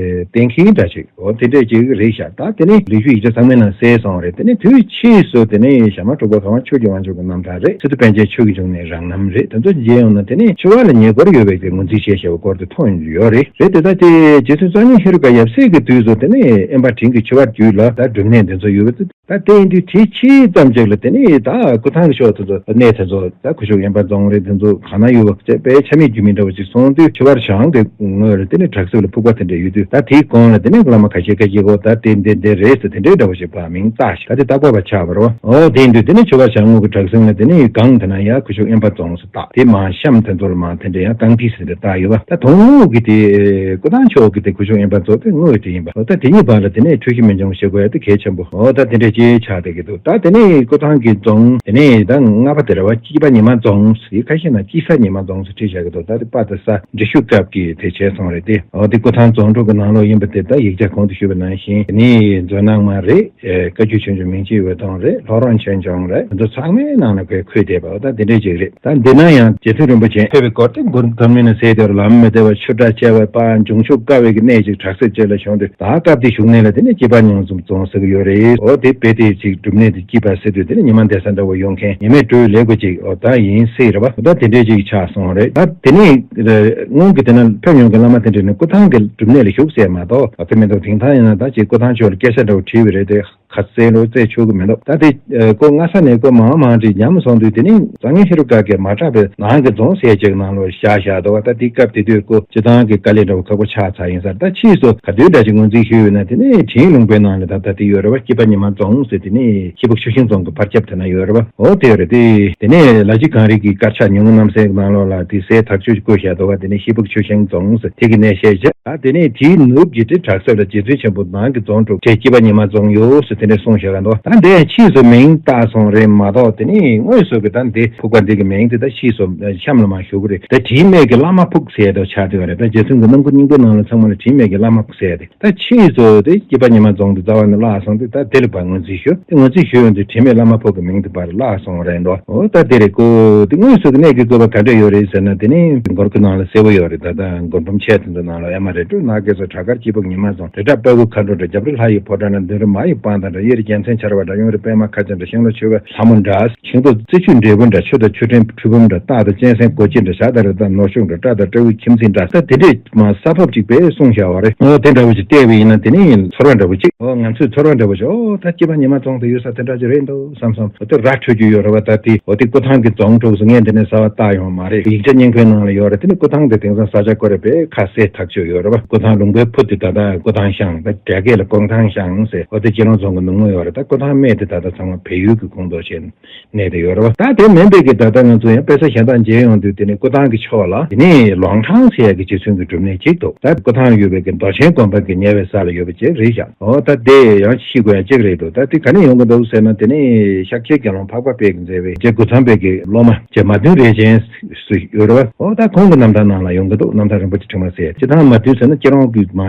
གཏན་འཁེལ་འདྲ་ཅིག་འོ་དེ་འདྲས་ཅིག་རེད་ཤག་ད་དེ་ནས་ལེགས་བཤད་ཡིག་ཆ་ཚང་མའི་ནང་གསལ་སོང་རེད། དེ་ནས་དུས་ཕྱིས་སུ་དེ་ནས་ཞྭ་དམར་འབྲུག་པ་གར་དབང་ཆོས་ཀྱི་དབང་ཕྱུག་གི་རྣམ་ཐར་རེད། སི་ཏུ་པཎ་ཆེན་ཆོས་ཀྱི་འབྱུང་གནས་རང་རྣམ་རེད། དེ་ཚོ་མཇལ་ཡོང་ན་དེ་ནས་འཆི་བ་ལ་ཉེ་འཁོར་ཡོད་པའི་གི་ངོས་འཛིན་བྱས་བྱས་པའི་སྐོར་དེ་མཐོང་ཡོད་རེད། རེད་དེ་ད་དེ་རྗེ་བཙུན་གཙང་སྨྱོན་ཧེ་རུ་ཀ་ཡབ་སྲས་ཀྱི་དུས་སུ་དེ་ནས་དབེན་པ་དྲིན་གྱིས་འཆི་བ་བརྒྱུད་ལ་ད་སྒྲུབ་གནས་འདི་ཚོ་ཡོད་པ་དེ། ད་དེ་ཡིན་དུས་དེ་ཕྱིས་ཙམ་ཅིག་ལ་དེ་ནས་ད་སྐུ་ཐང་གི་ཕྱོགས་དེ་ཚོ་གནས་དེ་ཚོ་ད་ཁུ་ཤུག་དབེན་པ་རྫོང་རེད། དེ་ཚོ་གང་ན་ཡོད་པ་དཔེ་ཆ་མེད་རྒྱུས་མེད་འདྲ་བོ་ཅིག་སོང་དུས། ཆུ་བར་བྱང་གི་ངོས་ལ་དེ་ནས་བྲག་གསེབ་ལ་ཕུག་པ་དེ་འདྲ་ཡོད་དུས། ད་དེའི་གོང་ལ་དེ་ནས་བླ་མ་ཁ་ཤས་ཁ་ཤས་གོ་ད་དེ་འདི་འདི་རེད་ཟེར་དེ་འདྲའི་འདྲ་བོ་ཞིག་ཕར་མིང་བཏགས་ཤག་ད་དེ་བཏགས་པ་ཆགས་པ་རེད་བ། འོ་དེ་ཡིན་དུས་དེ་ནས་ཆུ་བར་བྱང་ངོས་ཀྱི་བྲག་གསེབ་ལ་དེ་ནས་སྒང་དེ་ན་ཡ་ཁུ་ཤུག་དབེན་པ་རྫོང་ཟེར་བཏགས། དེ་མ་གཤམ་དེ་ཚོ་ལ་མ་དེ་འདྲ་ཡང་རྐང་མཐིལ་ཟེར་དེ་བཏགས་ཡོད་བ། ད་དོན་དངོས་ཀྱི་དེ་སྐུ་ཐང་ཕྱོགས་ཀྱི་དེ་ཁུ་ཤུག་དབེན་པ་རྫོང་དེ་དངོས་དེ་ཡིན་པ། འོ་ད་དེ་གཉིས་བར་ལ་དེ་ནས་འཁྲུལ་གཞི་མི་འབྱུང་ཞེས་དགོས་ཡ་དེ་གལ་ཆེན་པོ། འོ་ད་དེ་འདྲ་ ཅེས་ཆགས་བསྡད་ཀྱི་འདུག་ད་དེ་ནས་སྐུ་ཐང་གི་རྫོང་དེ་ནས་ད་ལྔ་པ་དེ་རེད་བ། སྐྱིད་པ་ཉི་མ་རྫོང་ཟེར། ཁ་ཤས་ན་སྐྱིད་ས་ཉི་མ་རྫོང་ཟེར་བྲིས་བཞག་གི་འདུག་ད་དེ་པ་དེ་ས་འབྲི་ཤུ་སྐབས་ཀྱི་དེ་བྱས་སོང་རེད་དེ། འོ་དེ་སྐུ་ཐང་རྫོང་དྲུག་གི་ནང་ལོགས་ཡིན་པ་དེ། ད་ཡིག་ཆ་གོང་དུ་ཞུས་པ་ནང་བཞིན་དེ་ནས་མཛོད་ནང་མ་རེད། ཨེ། བཀའ་བརྒྱུད་ཆོས་འབྱུང་མིང་གཅིག་འོད་སྟོང་རེད། ལྷོ་རོང་ཆོས་འབྱུང་རེད། དེ་ཚོ་ཚང་མའི་ནང་ལ་ཁོས་འཁོད་བསྡད་པ། འོ་ད་དེ་འདྲས་ཅིག་རེད། ད་འདི་ན་ཡང་རྗེ་བཙུན་རིན་པོ་ཆེ་ཕེབས་པའི་སྐོར་དེ་མགུར་འཛམ་གླིང་ན་གསལ་དེར་ལམ་མི་བདེ་བ་ཆུ་སྒྲ་བཅས་པ་པ་འབྱུང་ཆུ་དཀའ་བའི་གནས་ཅིག་དྲག་སེ་བཅས་ལ་བྱུང་སྟེ། ད་སྐབས་དེ་བཞུགས་གནས་ལ་དེ་ནས་སྐྱིད་པ་ཉི་མ་རྫོང་ཟེར་གྱི་ཡོད་རེད། འོ་དེ་དཔེ་དེ་ཅིག་སྒྲུབ་གནས་དེ་སྐྱིད་པ་ཟེར་དུས་དེ་ནས་ཉི་མ་བདེ་ས་འདྲ་བོ་ཡོང་མཁན་ཉི་མའི་སྤྲོ་བའི་ལེགས་པ་ཅིག་འོ་ད་ཡིན་སྲིད་རེད་བ། འོ་ད་དེ་འདྲས་ཅིག་ཆགས་སོང་རེད། ད་དེ་ནས་སྔོན་གྱི་དེ་ན་ཕེབས་མྱོང་གི་བླ་མ་དེ་འདྲས་ནི་སྐུ་ཐང་གི་སྒྲུབ་གནས་ལ་བཞུགས་ཟེར་མ་གཏོགས། འོ་དེ་མི་འདུག་དེང་སང་ཡིན་ན་ད་ཅིག་སྐུ་ཐང་ཕྱོགས་ལ་སྐད་ཆ་འདྲ་བོ་དྲིས་པ་རེད་དེ། ཁ་གསལ་ལོ་རྩད་ཆོད་གི་མི་འདུག་ད་དེ་ཨ་སྐོར་ལྔ་ས་ནས་སྐོར་མང་མང་དྲིས་ཉམས་སོང་དུས། དེ་ནས་གཙང་ངེ་ཧེ་རུ་ཀ་གིས་མ་གྲགས་པའི་ནང་གི་རྫོང་ཟེར་ཅིག་ནང་ལོགས་བཞག་བཞག་འདུག་ད་དེ་སྐབས་དེ་དུས་སྐོར་སྤྱི་བཏང་གི་དཀའ་ལས་འདྲ་བོ་ཁག་པོ་ཆགས་ཚར་ཡིན་ས་རེད། ད་ཕྱིས་སུ་ག་དུས་འདྲ་ཅིག་ངོས་འཛིན་ཞུས་ཡོད་ན། དེ་ནས་དྲིན་ལུང་པའི་ནང་ལ་ད་ད་དེ་ཡོད་རེད་བ། སྐྱིད་པ་ཉི་མ་རྫོང་ཟེར། དེ་ནས་ཤེལ་སྦུག་ཆུ་ཤིང་རྫོང་གི་ཕར་རྒྱབ་དེ་ན་ཡོད་རེད་བ། འོ་དེ་ཡོད་རེད་དེ། དེ་ནས་ལ་གཞི་གངས་རི་གི་དཀར་ཆག་ཉུང་ངུ་གནམ་སའི་ནང་ལོགས་ལ་དེ་སའི་དར་ལྕོག་བཀོད་བཞག་འདུག་ག་དེ་ནས་ཤེལ་སྦུག་ཆུ་ཤིང་རྫོང་ཟེར་དེ་གི་གནས་བཤད་བྱས། ད་དེ་ནས་དེའི་ནུབ་ཀྱི་དེ་བྲག་གསེབ་ལ་རྗེ་བཙུན་ཆེན་པོ་ནང་གི་རྫོང་དྲུག་དེ་སྐྱིད་པ་ཉི་མ་རྫོང་ཡོད་ཟེར་དེ་འདྲས་གསུངས་བཞག་ག་འདུག་ད་འདི་ཕྱིས་སུ་མིང་བཏགས་སོང་རེད་མ་གཏོགས། དེ་ནས་དངོས་སུ་གི་ད་འདི་ཕུག་པ་འདི་གི་མིང་དེ་ད་ཕྱིས་སུ་གཤམ་ལ་མར་ཞུ་གི་རེད། ད་དྲིན་མེད་ཀྱི་བླ་མ་ཕུག་ཟེར་དུ་ཆགས་བསྡད་པ་རེད། ད་རྗེ་བཙུན་གྱི་རྣམ་མགུར་རྙིང་པའི་ནང་ལ་ཚང་མ་ལ་དྲིན་མེད་ཀྱི་བླ་མ་ཕུག་ཟེར་ཏེ། ད་ཕྱིས་སུ་དེ་སྐྱིད་པ་ཉི་མ་རྫོང་དུ་རྩ་བ་ནས་བརླག་སོང་དུས། ད་དེ་ལ་ཕར་ངོས་འཛིན་ཞུ། དེ་ངོས་འཛིན་ཞུ་ཡོང་དུས་དྲིན་མེད་བླ་མ་ཕུག་གི་མིང་དེ་ཕར་བརླག་སོང་རེད་འདུག་འོ་ད་དེ་རེད་ཀོ། དེ་དངོས་སུ་གནས་ཀྱི་དགོས་པ་ག་འདྲ་ཡོད་རེད་ཟེར་ན། དེ་ནི་མགུར་གྱི་ནང་ལ་གསལ་པོ་ཡོད་རེད། ད་ལྟ་མགུར་འབུམ་ཆེ་དེ་ཚོ་ནང་ལ། ཨེ་མ་རི་ཀྲོ་ནགས་ཀྱི་མཚོ། བྲག་དཀར་སྐྱིད་ཕུག་ཉི་མ་རྫོང་། རི་བྲག་དཔལ་སྐུ་མཁའ་འགྲོ་འདྲ། རྒྱབ་རི་ལྷ་ཡི་ཕོ་བྲང་འདྲ། མདུན་རི་མ་ཡི་པང་གདན་འདྲ། གཡས་རི་རྒྱལ་མཚན་ཆར་པ་འདྲ། གཡོན་རི་པདྨ་མཁའ་སྤྱོད་འདྲ། ཤིང་ལོ་ཆུ་བོའི་ལྷ་མོ་འདྲ། ཤིང་ཏོག་རྩི་ཆུའི་འབྲས་བུ་འདྲ། ཆུ་དང་ཆུ་ཕྲན་ཁྲུས་བུམ་འདྲ། སྟག་དང་གཅན་གཟན་སྒོ་ཁྱི་འདྲ། བྱ་དང་རི་དྭགས་ནོར་ཕྱུགས་འདྲ། སྤྲ་དང་སྤྲེའུའི་ཁྱིམ་མཚེས་འདྲ། ད་དེ་འདྲས་མ་ས་ཕབ་ཅིག་པས་གསུངས་བཞག་པ་རེད། འོ་དེ་འདྲ་བོ་ཅིག་བལྟས་པ་ཡིན་ན་དེ་ནི་ཚོར་བ་འདྲ་བོ་ཅིག་འོ་ང་ཚོས་ཚོར་བ་འདྲ་བོ་ཅིག་འོ་ད་སྐྱིད་པ་ཉི་མ་རྫོང་དུ་ཡོད་ས་དེ་འདྲ་ཅིག་རེད་འདུག་བསམ་བསམ། འོ་དེ་ར་འཕྲོད་རྒྱུ་ཡོད་རེད་བ། ད་དེ་འོ་དེ་སྐུ་ཐང་གི་རྫོང་དྲུག་ཟེར་ངས་འདི་ནས་གསར་པ་བཏགས་ཡོང་མ་རེད། ཡིག་ཆ་རྙིང་པའི་ནང་ལ་ཡོད་རེད། དེ་ནི་སྐུ་ཐང་དེ་དེང་སང་ས་ཆ་ཀོ་རེ་པའི་ཁ་གསལ་ཐག་ཆོད་ཡོད་རེད་བ། སྐུ་ཐང་ལུང་པའི་ཕུ་དེ་ད་ལྟ་སྐུ་ཐང་ཤང་། ད་རྒྱ་སྐད་ལ་ཀོང་ཐང་ཤང་ཟེར། འོ་དེ་སྐྱིད་ལོང་རྫོང་གི་ནུབ་ངོས་ཡོད་རེད། ད་སྐུ་ཐང་སྨད་དེ་ད་ལྟ་ཚང་མ་བལ་ཡུལ་གྱི་ཁོངས་གཏོགས་བྱས་ནས། གནས་དེ་ཡོད་རེད་བ། ད་དེ་མིན་པའི་གི་ད་ལྟ་ང་ཚོ་ཡང་དཔེ་ཆ་གཞན་དག་མཇལ་ཡོང་དུས། དེ་ནི་སྐུ་ཐང་གི་ཕྱོགས་ལ་དེ་ནི་ལོང་ཁྲང་ཟེར་ཡ་གི་རྗེ་བཙུན་གྱི་སྒྲུབ་གནས་གཅིག་འདུག་ད་སྐུ་ཐང་ཡོད་པའི་གི་མདོ་ཆེན་དགོན་པ་གི་ཉེ་བའི་ས་ལ་ཡོད་པ་ཅིག་རེད་ཤག་འོ་ད་དེ་ཡང་ཤེས་དགོས་ཡ་གཅིག་རེད་འདུག་ད་དེ་ག་ནས་ཡོང་གི་འདུག་ཟེར་ན། དེ་ནི་ཤཱཀྱའི་དགེ་སློང་འཕགས་པ་དཔལ་གྱིས་མཛད་པའི་རྗེ་རྒོད་ཚང་པའི་གི་སློབ་མ་རྗེ་མ་བདུན་རས་ཆེན་སུ་ཡོད་རེད་བ། འོ་ད་ཁོང་གི་རྣམ་ཐར་ནང་ལ་ཡོང་གི་འདུག་རྣམ་ཐར་རིན་པོ་ཆེ་ཁྲི་མ་ཟེར། སྤྱིར་བཏང་མ་བདུན་ཟེར་ན་སྐྱིད་ལོང་གི་མ།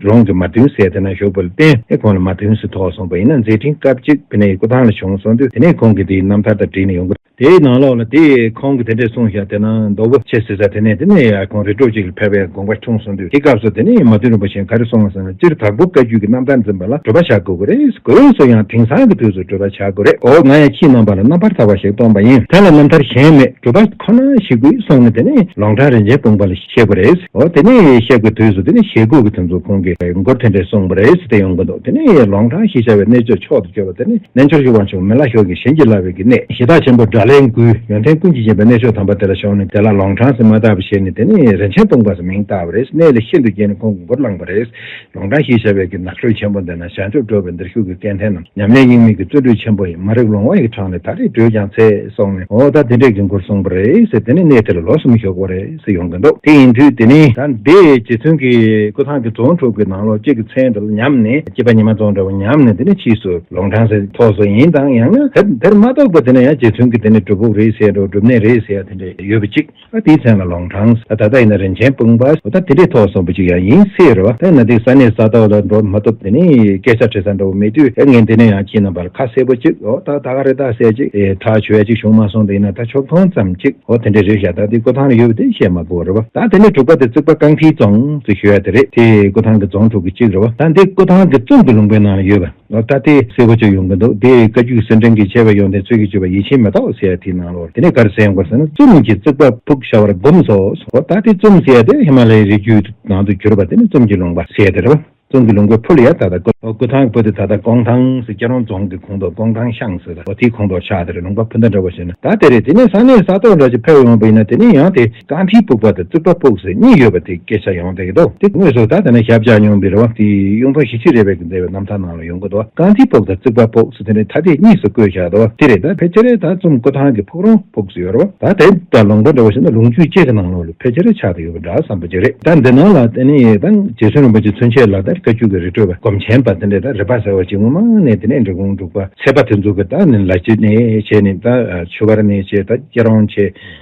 རོང་གི་མ་བདུན་ཟེར་དེ་ན་བཞུགས་པ་ལ་བརྟེན་ཏེ་ཁོང་ལ་མ་བདུན་ཟེར་ཐོགས་སོང་པ་ཡིན་ན། མཛད་འཕྲིན་སྐབས་གཅིག་ཕ་ནས་སྐུ་ཐང་ལ་བྱུང་སོང་དུས། དེ་ནས་ཁོང་གིས་དེའི་རྣམ་ཐར་དང་བསྒྲིགས་ནས་ཡོང་གི། དེའི་ནང་ལོགས་ལ་དེ་ཁོང་གིས་དེ་འདྲས་གསུངས་ཤག་དེ་ན་མདོ་དབུ་ཆེ་ཟེར་ས་དེ་ནས། དེ་ནས་ཡང་ཁོང་རི་ཁྲོད་ཅིག་ལ་ཕེབས་པའི་དགོངས་པ་འཁྲུངས་སོང་དུས། དེ་སྐབས་སུ་དེ་ནས་མ་བདུན་རིན་པོ་ཆེས་ག་རེ་གསུངས་པ་ཟེར་ན། སྤྱིར་དྭགས་པོ་བཀའ་བརྒྱུད་ཀྱི་རྣམ་ཐར་འཛིན་པ་ལ་སྒྲུབ་པ་བྱ་དགོས་ཀྱི་རེད། གོ་ཡོང་སོ་ཡང་དེང་སང་གི་དུས་སུ་སྒྲུབ་པ་བྱ་དགོས་རེད། འོ་ང་ཡང་ཁྱེད་རྣམ་པ་ལ་རྣམ་པར་ཐར་པ་ཞིག་སྟོན་པ་ཡིན། དེ་ལ་རྣམ་ཐར་གཞན་མེད། སྒྲུབ་པ་ཁོ་ན་ཞིག་དགོས་གསུངས་ནས། དེ་ནས་ལོང་ཁྲང་རིན་ཆེན་སྤུངས་པ་ལ་བཤད་དགོས་རེད། འོ་དེ་ནས་བཤད་དགོས་དུས་སུ་དེ་ནས་ཞེ་དགུ་གི་དེ་ཚོ་ཁོང་གིས་མགུར་དེ་འདྲས་གསུངས་པ་རེད་ཟེར་ཏེ་ཡོང་གི་འདུག་དེ་ནས་ལོང་ཁྲང་ཞེས་བྱ་བའི་གནས་མཆོག་མཆོག་ཏུ་གྱུར་པ། དེ་ནས་རྣལ་འབྱོར་གྱི་དབང་ཕྱུག་མི་ལ་ཤོག་གི་ཞིང་གྱི་བླ་བའི་གི་གནས། གཞི་བདག་ཆེན་པོ་དགྲ་ལྷའི་མགུལ། ཡོན་ཏན་ཀུན་གྱིས་བརྒྱན་པའི་གནས་མཆོག་དམ་པ་དེ་ལ་ཞོག་ནས། དེ་ལ་ལོང་ཁྲང་ཟེར་མ་བཏགས་པ་བྱས་ནས། དེ་ནས་རིན་ཆེན་སྤུངས་པ་ཟེར་མིང་བཏགས་པ་རེད། གནས་ལ་ཤིན་ཏུ་དགྱེས་ནས་ཁོང་གིས་མགུར་བླངས་པ་རེད། ལོང་ཁྲང་ཞེས་བྱ་བའི་གི་ནགས་ཁྲོད་ཆེན་པོ་འདི་ན། བྱང་ཆུབ་འགྲོ་བའི་འདིར་བཞུགས་ཀྱི་སྐལ་ལྡན་རྣམས། ཉམས་ལེན་སྙིགས་མའི་གི་བརྩོན་འགྲུས་ཆེན་པོ་ཡིས། མ་རིག་ལོང་བ་ཡི་འཕྲང་ལས་ད་རེས་སྒྲོལ་ཀྱང་འཚལ་གསུངས་ནས། འོ་ད་དེ་འདྲས་ཀྱི་མགུར་གསུངས་པ་རེད་ཟེར། དེ་ནས་གནས་དེ་ལ་ལོ་གསུམ་བཞུགས་པ་རེད་ཟེར་ཡོང་གི་འདུག་དེ་ཡིན་དུས་དེ་ནས་ད་འདི་རྗེ་བཙུན་གྱི་སྐུ་ཐང་གི་རྫོང་དྲུག་གི་ནང་ལོགས་གཅིག་གི་མཚན་དེ་ལ་ཉམས་ནས། སྐྱིད་པ་ཉི་མ་རྫོང་འདྲ་བོ་ཉམས་ནས། དེ་ནས་ཕྱིས་སུ་ལོང་ཁྲང་ཟེར་ཐོགས་སོ་ཡིན་དང་། ཡང་ན་དེ་དེར་མ་གཏོགས་པ་དེ་ན་ཡང་རྗེ་བཙུན་གྱི་དེ་ནས་སྒྲུབ་ཕུག་རེད་ཟེར་འགྲོ། སྒྲུབ་གནས་རེད་ཟེར་ཡ་དེ་འདྲས་ཡོད་པ་གཅིག་ཨ་དེའི་མཚན་ལ་ལོང་ཁྲང་། ད་ད་ལྟ་ཡིན་ན་རིན་ཆེན་སྤུངས་པ། འོ་ད་དེ་འདྲས་ཐོགས་སོང་པ་ཅིག་ཡང་ཡིན་སྲིད་རེད་བ། ད་ཡིན་ན་དེ་ས་གནས་ས་ཐོག་ལ་འགྲོ་མ་ཐུབ། དེ་ནས་སྐད་ཆ་དྲི་ས་འདྲ་བོ་མེད་དུས། ཨེ་ངས་འདི་ནས་ཡང་ཁྱེད་རྣམ་པ་ལ་ཁ་གསལ་པོ་ཅིག་འོ་ད་ད་ག་རེ་ད་ཟེར་ཅིག་ཨེ་ཁྲག་ཆུ་ཡ་ཅིག་བྱུང་མ་སོང་། དེ་ཡིན་ན་ད་ཕྱོགས་མཐོང་ཙམ་ཅིག་འོ་དེ་འདྲས་རེད་ཤག་ད་དེ་སྐུ་ཐང་ལ་ཡོད་པ་དེ་བཤད་མ་དགོས་རེད་བ། ད་དེ་ནས་དྲུག་པ་དེ་རྩིག་པ་རྐང་མཐིལ་རྫོང་ཟེར་ཞུ་ཡ་དེ་རེད། དེ་སྐུ་ཐང་གི་རྫོང་དྲུག་གི་གཅིག་རེད་བ། ད་འདི་སྐུ་ཐང་གི་ཙུམ་གྱི་ལུང་པའི་ནང་ལ་ཡོད་པ། ད་དེ་གསལ་པོ་ཅིག་ཡོང་གི་འདུག་དེ་བཀའ་བརྒྱུད་གསེར་ཕྲེང་གི་ཆེ་བའི་ཡོན་ཏན་ཚུལ་གྱིས་བརྗོད་པ་ཡིད་ཆེས་མེ་ཏོག་ཟེར་ཡ་དེའི་ནང་ལོགས། དེ་ནས་ག་རེ་གསལ་ཡོང་གི་ཟེར་ན། ཙུམ་གྱི་རྩིག་པ་ཕུག་བྱ་བར་བསྒོམས་སོ། འོ་ད་དེ་ཙུམ་ཟེར་ཡ་དེ་ཧི་མ་ལ་ཡའི་རི་རྒྱུད་ནང་དུ་གྱུར་པ་དེ་ནི་ཙུམ་གྱི་ལུང་པ་ཟེར་ཡ་དེ་རེད་བ། ཙུམ་གྱི་ལུང་པའི་ཕུ་ལ་ཡ་ད་ལྟ་སྐུ་སྐུ་ཐང་གི་ཕུ་དེ་ད་ལྟ་ཀོང་ཐང་ཟེར། སྐྱིད་ལོང་རྫོང་གི་ཁོངས་གཏོགས་ཀོང་ཐང་ཤང་ཟེར། འོ་དེའི་ཁོངས་གཏོགས་ཆགས་དེ་རེད། ལུང་པ་ཕུ་མདའ་འདྲ་བོ་ཟེར་ན། ད་དེ་རེད། དེ་ནས་ས་གནས་ས་ཐོག་འདྲ་ཅིག་ཕེབས་ཡོང་པ་ཡིན་ན། དེ་ནས་ཡང་དེ་རྐང་མཐིལ་ཕུག་པ་དང་རྩིག་པ་ཕུག་ཟེར་གཉིས་ཡོད་པ་དེ་སྐད་ཆ་ཡོང་བསྡད་ཀྱི་འདུག་དེ་དངོས་སུ་ད་དེ་ནས་ཞབས་བཅགས་མྱོང་བའི་རེད་བ། དེ་གཡུང་དྲུང་ཞི་བྱེད་རས་པའི་གི་མཛད་པའི་རྣམ་ཐར་ནང་ལ་ཡོང་གི་འདུག་རྐང་མཐིལ་ཕུག་དང་རྩིག་པ་ཕུག་ཟེར་དེ་ནས་ཐ་དད་གཉིས་སུ་བཀོད་བཞག་འདུག་དེ་རེད། ད་ཕལ་ཆེར་ད་ཙུམ་སྐུ་ཐང་གི་ཕུག་རོང་ཕུག་ཟེར་ཡོད་རེད་བ། ད་དེ་ད་ལུང་པ་འདྲ་བོ་ཞིག་ན་ལུང་རྒྱུད་ཅིག་གི་ནང་ལོགས་ལ་ཕལ་ཆེར་ཆགས་བསྡད་ཡོད་པ་འདྲ་བསམ་པ་ཅིག་རེད། ད་འདི་ནང་ལ་དེ་ནས་ད་རྗེ་བཙུན་རིན་པོ་ཆེ་ཚུན་ཆད་ལ་ད་ བཀའ་བརྒྱུད་ཀྱི་རི་ཁྲོད་པ་སྒོམ་ཆེན་པ་དེ་འདྲས་ད་རི་པ་ཟེར་བ་ཅིག་སྔོན་མ་ནས་དེ་ནས་འབྲི་གུང་འབྲུག་པ་ཚེ་པ་དེ་ཚོ་གི་ད་ནི་ལ་སྤྱི་ནས་བྱས་ནས་ད་ཆུ་བར་ནས་བྱས་ད་སྐྱེ་རོང་བྱས་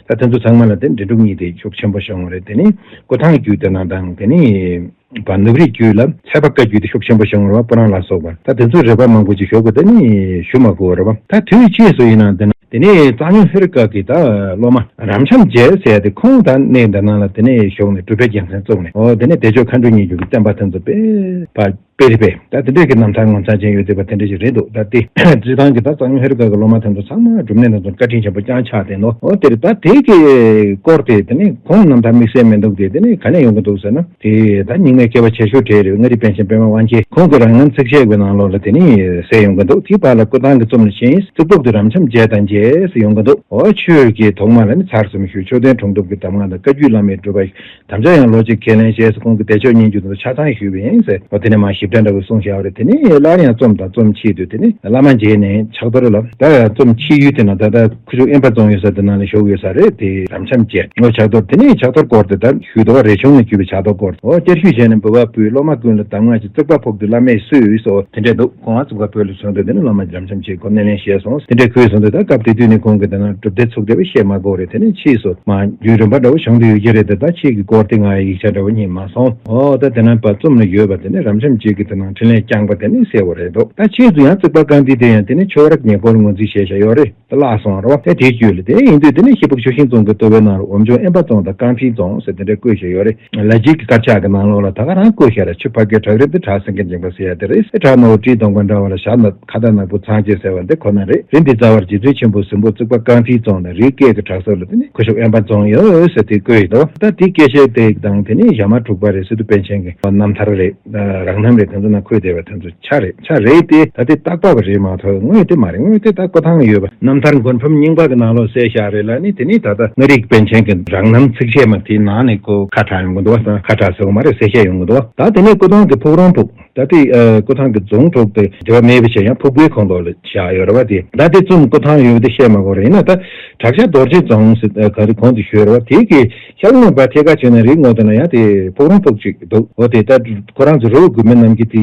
ད་དེ་ཚོ་ཚང་མ་ལ་དེ་འབྲི་འབྲུག་གཉིས་དེ་ཤུགས་ཆེན་པོ་བྱུང་བ་རེད། དེ་ནས་སྐུ་ཐང་བརྒྱུད་དེ་ན་དང་དེ་ནས་བ་ནུབ་རིའི་རྒྱུད་ལ་ཚེ་པ་བཀའ་བརྒྱུད་དེ་ཤུགས་ཆེན་པོ་བྱུང་བ་རེད་བ། སྤུ་རང་ལ་སོགས་པ་ད་དེ་ཚོ་རི་པ་མང་པོ་ཅིག་ཞོག་གི་དེ་ནས་ཞུ་མ་དགོས་རེད་བ། ད་དུས་ཕྱིས་སུ་ཡིན་ན་དེ་ན། དེ་ནས་གཙང་སྨྱོན་ཧེ་རུ་ཀ་གི་ད་སློབ་མ་རབ་འབྱམས་རྒྱལ་ཟེར་ཡ་དེ་ཁོང་ད་གནས་འདི་ནང་ལ་དེ་ནས་བཞུགས་ནས་སྒྲུབ་པའི་རྒྱལ་མཚན་བཙུགས་ནས། འོ་དེ་ནས་བདེ་མཆོག་མཁའ་འགྲོ་གཉིས་འཇུག་གི་བསྟན་པ་དེ་ཚོ་དཔེ་པ་དཔེ་རི་པས་ད་དེ་འདྲས་ཀྱི་རྣམ་ཐར་ངོ་མཚར་ཅན་ཡོད་བསྡད་པ་དེ་འདྲས་ཞིག་རེད་འདུག་ད་དེ་སྤྱིར་བཏང་གི་ད་གཙང་སྨྱོན་ཧེ་རུ་ཀ་གི་སློབ་མ་དེ་ཚོ་ཚང་མ་སྒྲུབ་གནས་དེ་ཚོ་བཀའ་དྲིན་ཆེན་པོ་བསྐྱངས་ཆགས་བསྡད་ནོ། འོ་དེ་རེད། ད་དེ་གི་སྐོར་དེ་དེ་ནས་ཁོང་རྣམ་ཐར་དམིགས་བསལ་མི་འདུག་དེ་དེ་ནས་ག་ནས་ཡོང་གི་འདུག་ཟེར་ན། དེ་ད་རྙིང་མའི་སྐྱེས་པ་ཆེ་ཤོས་གྲས་རེད། མངའ་རིས་པཎ་ཆེན་པད་མ་དབང་རྒྱལ་ཁོང་གི་རང་རྣམ་ཚིགས་བཅད་ཀྱི་ནང་ལོགས་ལ་དེ་ནས་གསལ་ཡོང་གི་འདུག་དེའི་བར་ལ་སྐུ་ཐང་གི་རྩོམ་ལ་ཕྱིན། རྩིག་ཕུག་ཏུ་རབ་འབྱམས་རྒྱལ་དང་མཇལ་ཟེར་ཡོང་གི་འདུག་འོ་ཆོས་ཀྱི་ཐོག་མ་ལ་ནི་ཚར་གསུམ་ཞུས། མཆོད་རྟེན་དྲུང་འདུམ་གྱི་གདམས་ངག་དང་བཀའ་བརྒྱུད་བླ་མའི་སྒྲུབ་པ། དམ་བཅའ་ཡང་ལོ་གཅིག་ཁས་ལེན་བྱས་སོ། ཁོང་གིས་བདེ་མཆོག་སྙན་བརྒྱུད་དུ་ཆ་ཚང་ཞུས་པ་ཡིན་ཟེར། འོ་དེ་ནས་མ་ཞིབ་ཕྲ་འདྲ་བོ་གསུངས་བཞག་པ་རེད། དེ་ནས་སླར་ཡང་རྩོམ་དང་རྩོམ་ཆེད་དུ་དེ་ནས་བླ་མ་མཇལ་ནས་ཕྱག་རྡོར་ལ་ད་རྩོམ་ཆེད་ཡུལ་དེ་ན་ད་ལྟ་ཁུ་བྱུག་དབེན་པ་རྫོང་ཡོད་ས་དེ་ན་ལ་བཞུགས་ཡོད་ས་རེད། དེ་རབ་འབྱམས་རྒྱལ་ངོ་ཕྱག་རྡོར་དེ་ནས་ཕྱག་རྡོར་སྐོར་དེ་ད་ཞུས་འདུག་བ། རས་ཆུང་ནས་བརྒྱུད་པའི་ཕྱག་རྡོར་སྐོར། འོ་བསྐྱར་ཞུས་བྱས་ནས་འབུལ་བ་ཕུལ། སློབ་མ་ཀུན་ལ་གདམས་ངག་ཅིག་རྩིག་པ་ཕུག་ཏུ་བླ་མས་གསོལ་སོ་དེ་འདྲས་འདུག་ཁོང་ང་རྩིག་པ་ཕུག་ལ་བྱོན་དུས་དེ་ནས་བླ་མ་རབ་འབྱམས་རྒྱལ་ཁོ་སྣེ་ལེན་བྱས་སོང་དེ་འདྲས་ཁོས་གསུངས་དུས། ད་སྐབས་དེ་དུས་ནས་ཁོང་གིས་དེ་ན་སྒྲུབ་སྡེ་ཚུགས་བསྡད་པ་བཤད་མ་དགོས་རེད། དེ་ནས་ཕྱིས་སུ་མ་རྒྱུན་རིམ་པ་འདྲ་བོ་བྱུང་དུ་ཡོད་ཀྱི་རེད། དེ་ད་ཕྱིས་ཀྱི་སྐོར་དེ་ང་ཡིག་ཆ་འདྲ་བོ་རྙེད་མ་སོང་། འོ་ད་དེ་ན་པ་རྩོམ་ལ་ཡོད་པ་དེ་ནས་རབ་འབྱམས་རྒྱལ་གྱི་དེ་ནང་འཕྲིན་ལས་བསྐྱངས་པ་དེ་ནས་གསལ་བོ་རེད་འདུག་ད་ཕྱིས་སུ་ཡང་རྩིག་པ་རྐང་མཐིལ་དེ་ཡང་དེ་ནས་ཆོས་རབ་ཉེ་སྐོར་ངོས་འཛིན་བྱས་བཞག་ཡོད་རེད། ད་བརླག་སོང་རེད་བ། ད་དེའི་རྒྱུད་ལ་དེ་ཡིན་དུས་དེ་ནས་ཤེལ་ཕུག་ཆུ་ཤིང་རྫོང་གི་ལྟོ་བའི་ནང་ལ་འོམ་ཆུང་དབེན་པ་རྫོང་དང་རྐང་མཐིལ་རྫོང་ཟེར་དེ་འདྲ་བཀོད་བཞག་ཡོད་རེད། ལ་རྒྱའི་གི་དཀར་ཆག་གི་ནང་ལོགས་ལ་ད་ག་རང་བཀོད་བཞག་རེད། ཆུ་ཕ་གིའི་བྲག་རི་འདི་བྲག་སེང་གེ་འགྲེང་བུ་ཟེར་ཡ་དེ་རེད། ཨེ་བྲག་ནོར་བུ་སྤྲེའུ་གདོང་པ་འདྲ་བ་ལ་ཞྭ་ནག་ཁ་བཏགས་ནག་པོ་ཚངས་སྐྱེས་ཟེར་བ་འདི་ཁོ་ན་རེད། རི་འདི་རྩ་བར་རྗེ་བཙུན་ཆེན་པོ་གཟིམ་ཕུག་རྩིག་པ་རྐང་མཐིལ་རྫོང་ལ་རིའི་སྐེད་ཀྱི་བྲག་སོག་ལ་དེ་ནི་ཁུ་བྱུག་དབེན་པ་རྫོང་ཡོད་ཟེར་དེ་བཀོད་ཡོད་དོ། ད་དེ་སྐད་ཆ་དེ་དང་དེ་ནི་ཞྭ་དམར་འབྲུག་པ་རེད་ཟེར་དུས་པཎ་ཆེན་གྱི་རྣམ་ཐར་རེད། རང་རྣམ་རེད། དེ་ཚོ་ན་འཁོད་བསྡད་པ་དེ་ཚོ་ཆ་རེད། ཆ་རེད་དེ་ད་དེ་རྟག་པ་བ་རེད་མ་གཏོགས་དངོས་དེ་མ་རེད། དངོས་དེ་ད་སྐུ་ཐང་ཡོད་པ་རྣམ་ཐར་མགོན་ཕམ་རྙིང་པ་གི་ནང་ལོགས་གསལ་བཞག་རེད་ལ་ནི་དེ་ནི་ད་ལྟ་མངའ་རིས་པཎ་ཆེན་གྱི་རང་རྣམ་ཚིགས་བཅད་མ་དེའི་ནང་ནས་ཁོ་ཁ་གྲགས་ཡོང་གི་འདུག་བ། ཁ་གྲགས་ཟེར་བ་མ་རེད། གསལ་བཤད་ཡོང་གི་འདུག་བ། ད་དེ་ནས་སྐུ་ཐང་གི་ཕུག་རོང་ཕུག་ད་དེ་ཨ་སྐུ་ཐང་གི་རྫོང་དྲུག་དེ་དེ་བ་མེད་པ་བྱས་ཡང་ཕུག་པའི་ཁོངས་གཏོགས་ལ་བཞག་ཡོད་རེད་བ། དེ་ད་དེ་ཙུམ་སྐུ་ཐང་ཡོད་པ་དེ་བཤད་མ་དགོས་རེད། ཡིན་ན་ད་བྲག་ཆ་རྡོ་རྗེ་རྫོང་ཟེར་ཨ་ག་རེ་གོང་དུ་ཞུས་རེད་བ། དེ་གི་ཤར་ལུང་པ་ཐད་ཀར་བྱས་ན་རི་ངོས་དེ་ན་ཡང་དེ་ཕུག་རོང་ཕུག་ཅིག་འདུག་འོ་དེ་ད་ཁོ་རང་ཚོ་རི་བོ་དགུ་མེད་གནམ་གྱི་དེ་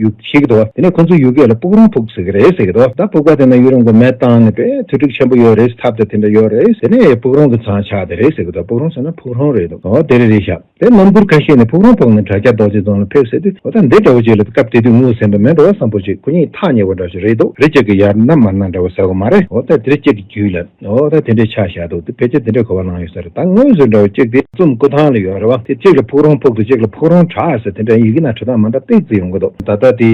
ཡུག་ཤེས་ཀྱི་འདུག་བ། དེ་ནས་ཁོ་ཚོ་ཡུལ་སྐད་ལ་ཕུག་རོང་ཕུག་ཟེར་གི་རེད་ཟེར་གི་འདུག་བ། ད་ཕུག་པ་དེ་ན་ཡུན་རིང་པོ་མེ་བཏང་ནས་དཔེ་མཐོ་གྲིབ་ཆེན་པོ་ཡོད་རེད། ཐབ་དང་དེ་འདྲ་ཡོད་རེད། དེ་ནས་ཕུག་རོང་གི་ཚང་ཆགས་དེ་རེད་ཟེར་གི་འདུག་ཕུག་རོང་ཟེར་ན་ཕུག་རོང་རེད་འདུག་འོ་དེ་རེད་རེད་ཤག་དེ་རྣམ་མགུར་ཁ་ཤས་ནས་ཕུག་རོང་ཕུག་ནས་བྲག་སྐྱ་རྡོ་རྗེ་རྫོང་ལ་ཕེབས་ཟེར་དུས། འོ་ད་འདི་འདྲ་བོ་ཅིག་ལ་སྐབས་དེ་དུས་ངོས་ཟིན་པ་མེད་འགྲོ་བ་བསམ་པོ་ཅིག་ཁོ་གཉིས་ཐག་ཉེ་བོ་འདྲ་ཞིག་རེད་འདུག་རི་གཅིག་གི་ཡར་སྣ་མར་སྣ་འདྲ་བོ་ཟེར་བ་མ་རེད། འོ་ད་དེ་རིང་གཅིག་གི་རྒྱུད་ལ་འོ་ད་དེ་འདྲའི་ཆ་བཞག་འདུག་དེ་ཕལ་ཆེར་དེ་འདྲའི་གོ་བ་བླངས་ཡོད་ས་རེད། ད་ངོས་ཟིན་འདྲ་བོ་གཅིག་དེ་ཙུམ་སྐུ་ཐང་ལ་ཡོད་རེད་བ། དེ་གཅིག་ལ་ཕུག་རོང་ཕུག་ཏུ་གཅིག་ལ་ཕུག་རོང་བྲག་ཟེར་དེ་འདྲ་ཡི་གེ་ན་འབྲི་སྟངས་མ་འདྲ་ཏོག་ཙམ་ཡོང་གི་འདུག་ད་ལྟ་དེ་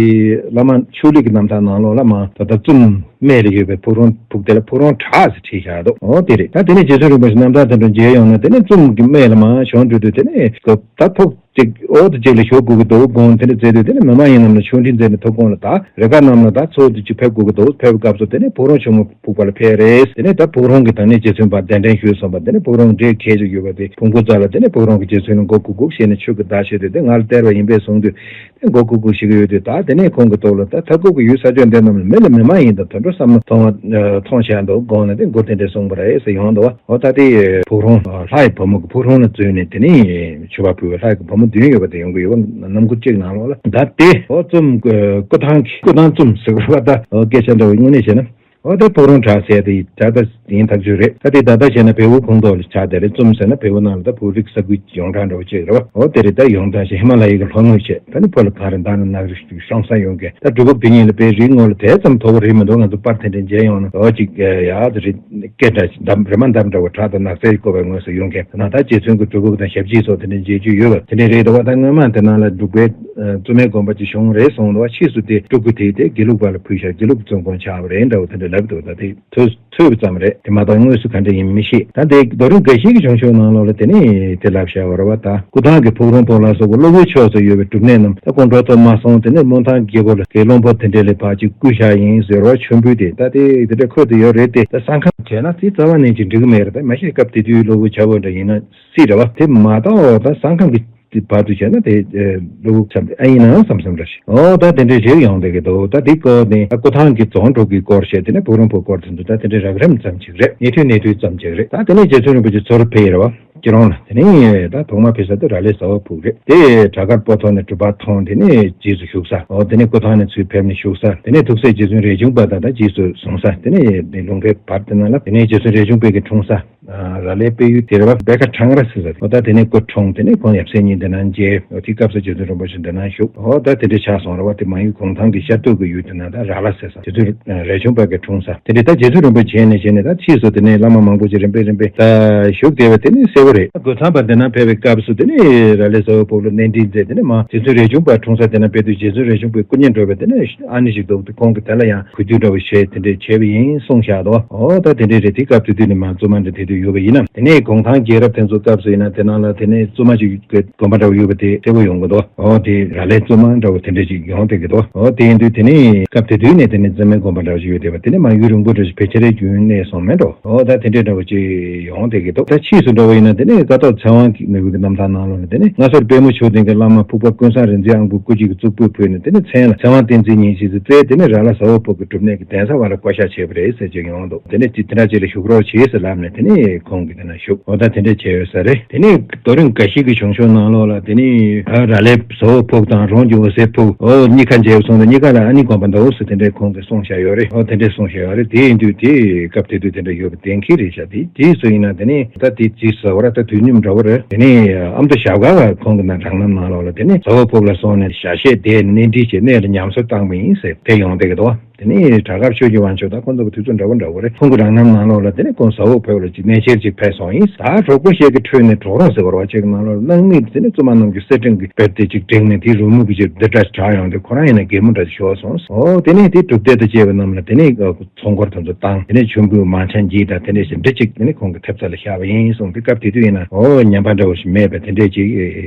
བླ་མ་ཆོས་ལུགས་ཀྱི་རྣམ་ཐར་ནང་ལོགས་ལ་མ་ད་ལྟ་ཙུམ་སྨད་ལ་ཡོད་པའི་ཕུག་རོང་ཕུག་དེ་ལ་ཕུག་རོང་བྲག་ཟེར་བྲིས་བཞག་འདུག་འོ་དེ་རེད། ད་དེ་ནས་རྗེ་བཙུན་རིན་པོ་ཆེ་རྣམ་ཐར་དེ་འདྲ་མཇལ་ཡོང་ན་དེ་ནས་ཙུམ་གྱི་སྨད་ལ་མ་བྱོན་འགྲོ་དུས་དེ་ནས་ད་ཕུག་ཅིག་འོག་ཏུ་ཅིག་ལ་བཞུགས་དགོས་ཀྱི་འདུག་དགོངས་དེ་འདྲ་མཛད་དུས་དེ་ནས་མི་མ་ཡིན་རྣམས་ལ་ཆོས་འབྲེལ་མཛད་ནས་ཐུགས་དགོངས་ལ་ད་རེ་ཁ་རྣམས་ལ་ད་ཚོགས་འདུ་ཅིག་ཕེབས་དགོས་ཀྱི་འདུག་ཕེབས་པའི་སྐབས་སུ་དེ་ནས་ཕུག་རོང་ཆུང་ངུ་ཕུག་པ་ལ་ཕེབས་རེད། དེ་ནས་ད་ཕུག་རོང་གི་ད་ནས་རྗེ་བཙུན་པ་གདན་འདྲེན་ཞུས་སོང་བ། དེ་ནས་ཕུག་རོང་འདྲེ་གས་ཅིག་ཡོད་པ་དེ་བོང་བུ་རྩ་ལ་དེ་ནས་ཕུག་རོང་གི་རྗེ་བཙུན་ལ་མགོ་སྒུར་སྒུར་བྱས་ནས་ཆོས་ཀྱི་བརྡ་བྱས་དུས་དེ་ང་ལ་སྟེར་བ་ཡིན་པས་གསུངས་དུས་དེ་མགོ་སྒུར་སྒུར་བྱེད་ཀྱི་ཡོད་དུས། ད་དེ་ནས་ཁོང་གི་ཐོག་ལ་ད་མཐའ་འཁོབ་ཀྱི་ཡུལ་ས་ཕྱོགས་འདི་རྣམས་ལ་མི་ལ་མི་མ་ཡིན་དང་དུད་འགྲོ་བསམ་བློ་ཐོང་བ་ཐོང་བྱས་འདུག་དགོངས་ནས་དེ་མགུར་དེ་འདྲ་གསུངས་པ་རེད་ཟེར་ཡོང་འདུག་འོ་ད་དེ་ཕུག་རོང་ལྷ་ཡི་བུ་མོ་གི་ཕུག་རོང་ལ་འཛུལ་ནས་དེ་ནས་མཆོད་པ་ཕུལ་བའི་ལྷ་ཡི་བུ་མོ་བདུན་ཡོད་པ་དེ་ཡོང་གི་ཡོད་པ་རྣམ་མགུར་གཅིག་ནང་ལོགས་ལ། ད་དེ་འོ་ཙུམ་སྐུ་ཐང་གི་སྐུ་ཐང་ཙུམ་ཟེར་བ་ད་འོ་སྐད་ཆ་འདྲ་བོ་དངོས་གནས་བྱས་ན། འོ་དེ་ཕུག་རོང་བྲག་ཟེར་དེ་ད་ལྟ་ཡིན་ཐག་ཆོད་རེད། ད་དེ་ད་ལྟ་བྱས་ན་བལ་པོ་ཁོངས་གཏོགས་ལ་ཆགས་བསྡད་རེད། ཙུམ་ཟེར་ན་བལ་པོ་ནང་ལ་ད་བོད་རིགས་ས་ཁུལ་ཡོངས་གྲགས་འདྲ་བོ་གཅིག་རེད་བ། འོ་དེ་རེད། ད་ཡོངས་གྲགས་ཤིག་ཧི་མ་ལ་ཡའི་གི་ལྷོ་ངོས་བྱས་ད་ནི་བོད་ལ་གངས་རི་མདའ་རི་ནགས་རི་ཤོང་ས་ཡོང་མཁན། ད་འབྲུག་པ་དེ་གཉིས་ལ་དཔེ་རིའི་ངོས་ལ་དེ་ཙམ་མཐོ་བོ་རེད་མི་འདུག་ང་ཚོ་པར་དེ་འདྲ་མཇལ་ཡོང་ན། འོ་ཅིག་ཡ་དེ་རེད། སྐད་འདྲ་འདམ་རི་མ་འདམ་འདྲ་བོ་བྲག་དང་ནགས་ཚལ་བསྐོར་བའི་ངོས་སུ་ཡོང་མཁན། ད་ལྟ་རྗེ་བཙུན་གྱི་སྒྲུབ་ཕུག་དང་ཞབས་རྗེས་སོགས་དེ་འདྲ་མཇལ་རྒྱུ་ཡོད་པ་དེ་འདྲ་རེད་འདུག་བ། ད་སྔོན་མ་དེ་ནང་ལ་འབྲུག་པའི་བཙུན་མའི་དགོན་པ་ཅིག་བྱུང་རེད་གསུངས་འདུག་བ། ཕྱིས་སུ་དེ་སྤྲུལ་སྐུ་དེས་དེ་དགེ་ལུགས་པ་ལ་ཕུལ་ཤག་དགེ་ལུགས་ཀྱི་བཙུན་དགོན་ཆགས་པ་རེད་འདྲ་བོ་དེ་འདྲ་ལབ་འདུག་ད་དེ་ཐོས་ཐོས་པ་ཙམ་རེད། དེ་མ་གཏོགས་དངོས་སུ་ག་འདྲ་ཡིན་མི་ཤེས། ད་དེ་རྡོ་རིང་དགའ་བཞི་གི་བྱུང་ཆོས་ནང་ལོགས་ལ་དེ་ནས་དེ་ལབ་བཞག་པ་རེད་བ། ད་སྐུ་ཐང་གི་ཕུག་རོང་ཕུག་ལ་སོགས་པ་སློབ་དཔོན་ཕྱོགས་སུ་ཡོད་པའི་སྒྲུབ་གནས་རྣམས་ད་ཀོང་གྲོ་ཐོག་མ་སོང་། དེ་ནས་སྨོན་ཐང་རྒྱལ་པོ་ལ་དགེ་སློང་པོ་དེ་འདྲས་ལ་ཕར་ཅིག་བསྐུལ་བཞག་ཡིན་ཟེར་བ། མཆོད་འབུལ་དེ་ད་དེ་དེ་འདྲ་འཁོད་དུ་ཡོད་རེད་དེ། ད་ས་ཁམས་བྱས་ན་དེ་རྩ་བ་ནས་ཅིག་འགྲིག་གི་མེད་རེད། ད་མ་གཞི་སྐབས་དེ་དུས་སློབ་དཔོན་བྱ་བ་འདྲ་ཡིན་ན་སྲིད་རེད་བ། དེ་མ་གཏོགས་ད་ས་ཁམས་ཀྱི་དེ་བར་དུ་བྱས་ན་དེ་ཨེ་ལུགས་བསམ་སྟེ་ཨ་ཡིན་ནའང་བསམ་བསམ་འདྲ་ཞིག་འོ་ད་དེ་འདྲའི་ཞིག་ཡོང་བསྡད་ཀྱི་འདུག་ད་དེ་སྐོར་ནས་ད་སྐུ་ཐང་གི་རྫོང་དྲུག་གི་སྐོར་བཤད། དེ་ནས་ཕུག་རོང་ཕུག་སྐོར་དེ་ཚོ་ད་དེ་འདྲའི་རགས་རིམ་ཙམ་ཅིག་རེད། གནས་ཚུལ་གནས་ཚུལ་ཙམ་ཅིག་རེད། ད་དེ་ནས་རྗེ་བཙུན་རིན་པོ་ཆེ་ཚུར་ཕེབས་ཡོད་རེད་བ། སྐྱིད་རོང་ལ། དེ་ནས་ད་ཐོག་མར་ཕེབས་ས་དེ་ར་ལས་ཟ་འོག་ཕུག་རེད། དེ་བྲག་དཀར་སྤོ་ཐོག་ནས་གྲུབ་པ་མཐོང་། དེ་ནས་རྗེས་སུ་ཞུགས་ས། འོ་དེ་ནས་སྐུ་ཐང་ནས་ཚུར་ཕེབས་ནས་ཞུགས་ས། དེ་ནས་ཐུགས་སྲས་རྗེ་བཙུན་རས་ཆུང་པ་དང་ད་རྗེས་སུ་བཟུང་ས། དེ་ནས་དེ་ལུང་པའི་བར་དེ་ན་ལ། དེ་ནས་རྗེ་བཙུན་རས་ཆུང་པའི་གི་འཁྲུངས་ས། ཨ་ར་ལས་དཔལ་ཡུལ་དེ་རེད་བ། སྦེ་ཁ་འཕྲང་ར་ཟེར་ས་རེད། འོ་ད་དེ་ནས་སྐུ་འཁྲུངས། དེ་ནས་ཁོང་ཡབ་སྲས་གཉིས་འདི་ན་མཇལ། འོ་དེ་སྐབས་སུ་རྗེ་བཙུན་རིན་པོ་ཆེ་འདི་ན་བཞུགས། འོ་ད་དེ་འདྲ་ཆགས་སོང་རེད་བ། དེ་མ་ཡུལ་གུང་ཐང་གི་ཤར་ཕྱོགས་ཀྱི་ཡུལ་དེ་ན་ད་ར་ལ་ཟེར་ས། རྗེ་བཙུན་རས་ཆུང་པ་གི་འཁྲུངས་ས་དེ་འདྲ། ད་རྗེ་བཙུན་རིན་པོ་ཆེ་ནས་བྱས་ནས་ད་ཕྱིས་སུ་དེ་ནས་བླ་མ་མང་པོ་ཅིག་རིམ་པས་རིམ་པས་ད་བཞུགས་བསྡད་པ་དེ་ནི་གསལ་པོ་རེད། རྒོད་ཚང་པ་འདི་ན་ཕེབས་པའི་སྐབས་སུ་དེ་ནས་ར་ལས་ཟ་འོག་ཕུག་ལ་གནས་འདྲེན་མཛད། དེ་ནས་མ་རྗེ་བཙུན་རས་ཆུང་པ་འཁྲུངས་ས་དེ་ན་ཕེབས་དུས་རྗེ་བཙུན་རས་ཆུང་པའི་སྐུ་མཉེ་འགྲོ་བའི་དེ་ནས་ཨ་ནེ་ཞིག་འདུག་ཁོང་གིས་དེ་ལ་ཡང་གུས་འདུད་འདྲ་བོ་བྱས་དེ་འདྲས་བྱས་པ་ཡིན་གསུངས་བཞག་འདུག་འོ་ད་དེ་འདྲས་རེད། དེ་སྐབས་དེ་དུས་ནས་མ་བཙུན་མ་འདྲ་དེ་དུས་ཡོད་པ་ཡིན་ན། དེ་ནས་གུང་ཐང་རྒྱལ་རབས་དེ་ཚོ་སྐབས་སུ་ཡིན་ན་དེ་ནང་ལ་དེ་ནས་བཙུན་མ་ཅིག་གི་དགོན་པ་འདྲ་བོ་ཡོད་པ་དེ་གསལ་པོ་ཡོང་གི་འདུག་འོ་དེ་ར་ལས་བཙུན་མ་འདྲ་བོ་དེ་འདྲས་ཅིག་ཡོང་བསྡད་ཀྱི་འདུག་འོ་དེ་ཡིན་དུས་དེ་ནས་སྐབས་དེ་དུས་ནས་དེ་ནས་བཙུན་མའི་དགོན་པ་འདྲ་བོ་ཅིག་ཡོད་བསྡད་པ་དེ་ནས་མ་ཡུན་རིང་པོ་འདྲ་ཞིག་ཕལ་ཆེར་རྒྱུན་གནས་སོང་མེད་འགྲོ། འོ་ད་དེ་འདྲས་འདྲ་བོ་ཅིག་ཡོང་བསྡད་ཀྱི་འདུག་ད་ཕྱིས་སུ་འདྲ་བོ་ཡིན་ན་དེ་ནས་ཀཿཐོག་ཚེ་དབང་གི་ནུས་པའི་རྣམ་ཐར་ནང་ལོགས་ལ་དེ་ནས་སྔ་སོར་པདྨ་མཆོག་ལྡན་གྱི་བླ་མ་ཕུག་པ་ཀུན་བཟང་རིག་འཛིན་དབང་པོའི་སྐུ་མཆེད་ཀྱི་གཙུག་ཕུད་ཕུལ་ནས་དེ་ནས་མཚན་ལ་ཚེ་དབང་བསྟན་འཛིན་ཉིན་བྱེད་དུ་བསྩལ། དེ་ནས་ར་ལ་ཟ་འོག་ཕུག་གི་སྒྲུབ་གནས་ཀྱི་གདན་ས་བར་ལ་བསྐོ་བཞག་བྱས་པ་རེད་ཟེར་ཅིག་ཡོང་འདུག་དེ་ནས་དེ་དེ་འདྲ་ཅིག་ལ་བཞུགས་རོགས་བྱེད་ཟེར་ལབ་ནས་དེ་ནས་ཁོང་གིས་དེ་ན་བཞུགས། འོ་ད་དེ་འདྲ་བྱས་ཡོད་ས་རེད། དེ་ནས་རྡོ་རིང་འགའ་ཞིག་གི་བྱུང་ཆོས་ནང་ལོགས་ལ་དེ་ནས་ར་ལས་ཟ་འོག་ཕུག་དང་རོང་གི་འོད་ཟེར་ཕུག་འོ་གཉིས་ཀ་མཇལ་སོང་དུས་གཉིས་ཀ་ལ་ཨ་ནི་དགོན་པ་འདུག་ཟེར་དེ་འདྲའི་ཁོང་གིས་གསུངས་བཞག་ཡོད་རེད། འོ་དེ་འདྲའི་གསུངས་བཞག་ཡོད་རེད། དེ་ཡིན་དུས་དེ་སྐབས་དེ་དུས་དེ་འདྲ་ཡོད་པ་གཏན་འཁེལ་རེད་ཤག་དེ་རྗེས་སུ་ཡིན་ན་དེ་ནས་ད་དེ་རྗེས་སུ་ཟ་འོག་ར་ད་དུས་མཉམ་འདྲ་བོ་རེད། དེ་ནས་ཨ་མདོ་ཞབས་དཀར་བ་ཁོང་གི་ན་དྲང་རྣམ་ནང་ལོགས་ལ་དེ་ནས་ཟ་འོག་ཕུག་ལ་སོང་ནས་ཞལ་ཤེས་དེ་གནས་འདྲིས་བྱས་གནས་ལ་ཉམས་གསོ་བཏང་བ་ཡིན་ཟེར་དེ་ཡོང་བསྡད་ཀྱི་འདུག་དེ་ནས་བྲག་དཀར་ཆོས་ཀྱི་དབང་ཕྱུག་དང་ཁོང་ཚོ་གི་དུས་ཚོད་འདྲ་བོ་འདྲ་བོ་རེད། ཁོང་གི་རང་རྣམ་ནང་ལོགས་ལ་དེ་ནས་ཁོང་ཟ་འོག་ཕེབས་ལ་ཅིག་གནས་མཇལ་ཅིག་ཕེབས་སོང་ཡིན། ད་གྲོགས་པོ་ཞིག་གི་ཁྲོད་ནས་གྲོགས་རོགས་ཟེར་བ་ཅིག་ནང་ལོགས་ལ་སྣང་མེད་དེ་ནས་བཙུན་མ་རྣམས་ཀྱི་གསེར་ཕྲེང་གི་དཔེ་དེ་ཅིག་བསྒྲེངས་ནས་དེའི་རོལ་མོ་གི་ཅིག་འདི་འདྲ་གྲགས་ཡོང་དུས་ཁོ་རང་ཡིན་ན་གད་མོ་འདྲ་ཞིག་ཤོར་སོང་། འོ་དེ་ནས་དེ་གྲུབ་སྡེ་དང་བཅས་པ་རྣམས་ལ་དེ་ནས་ཚོགས་འཁོར་དེ་ཚོ་བཏང་། དེ་ནས་མཆོད་འབུལ་མང་ཆ་འགྱེད་དང་དེ་འདྲ་ཞིག་འདི་ཅིག་དེ་ནས་ཁོང་གི་ཐེབས་རྩ་ལ་བཞག་པ་ཡིན་གསུངས། དེ་སྐབས་དེ་དུས་ཡིན་ན་འོ་ཉམས་པ་འདྲ་བོ་ཞིག་མེད་པ་དེ་འདྲས་ཅིག་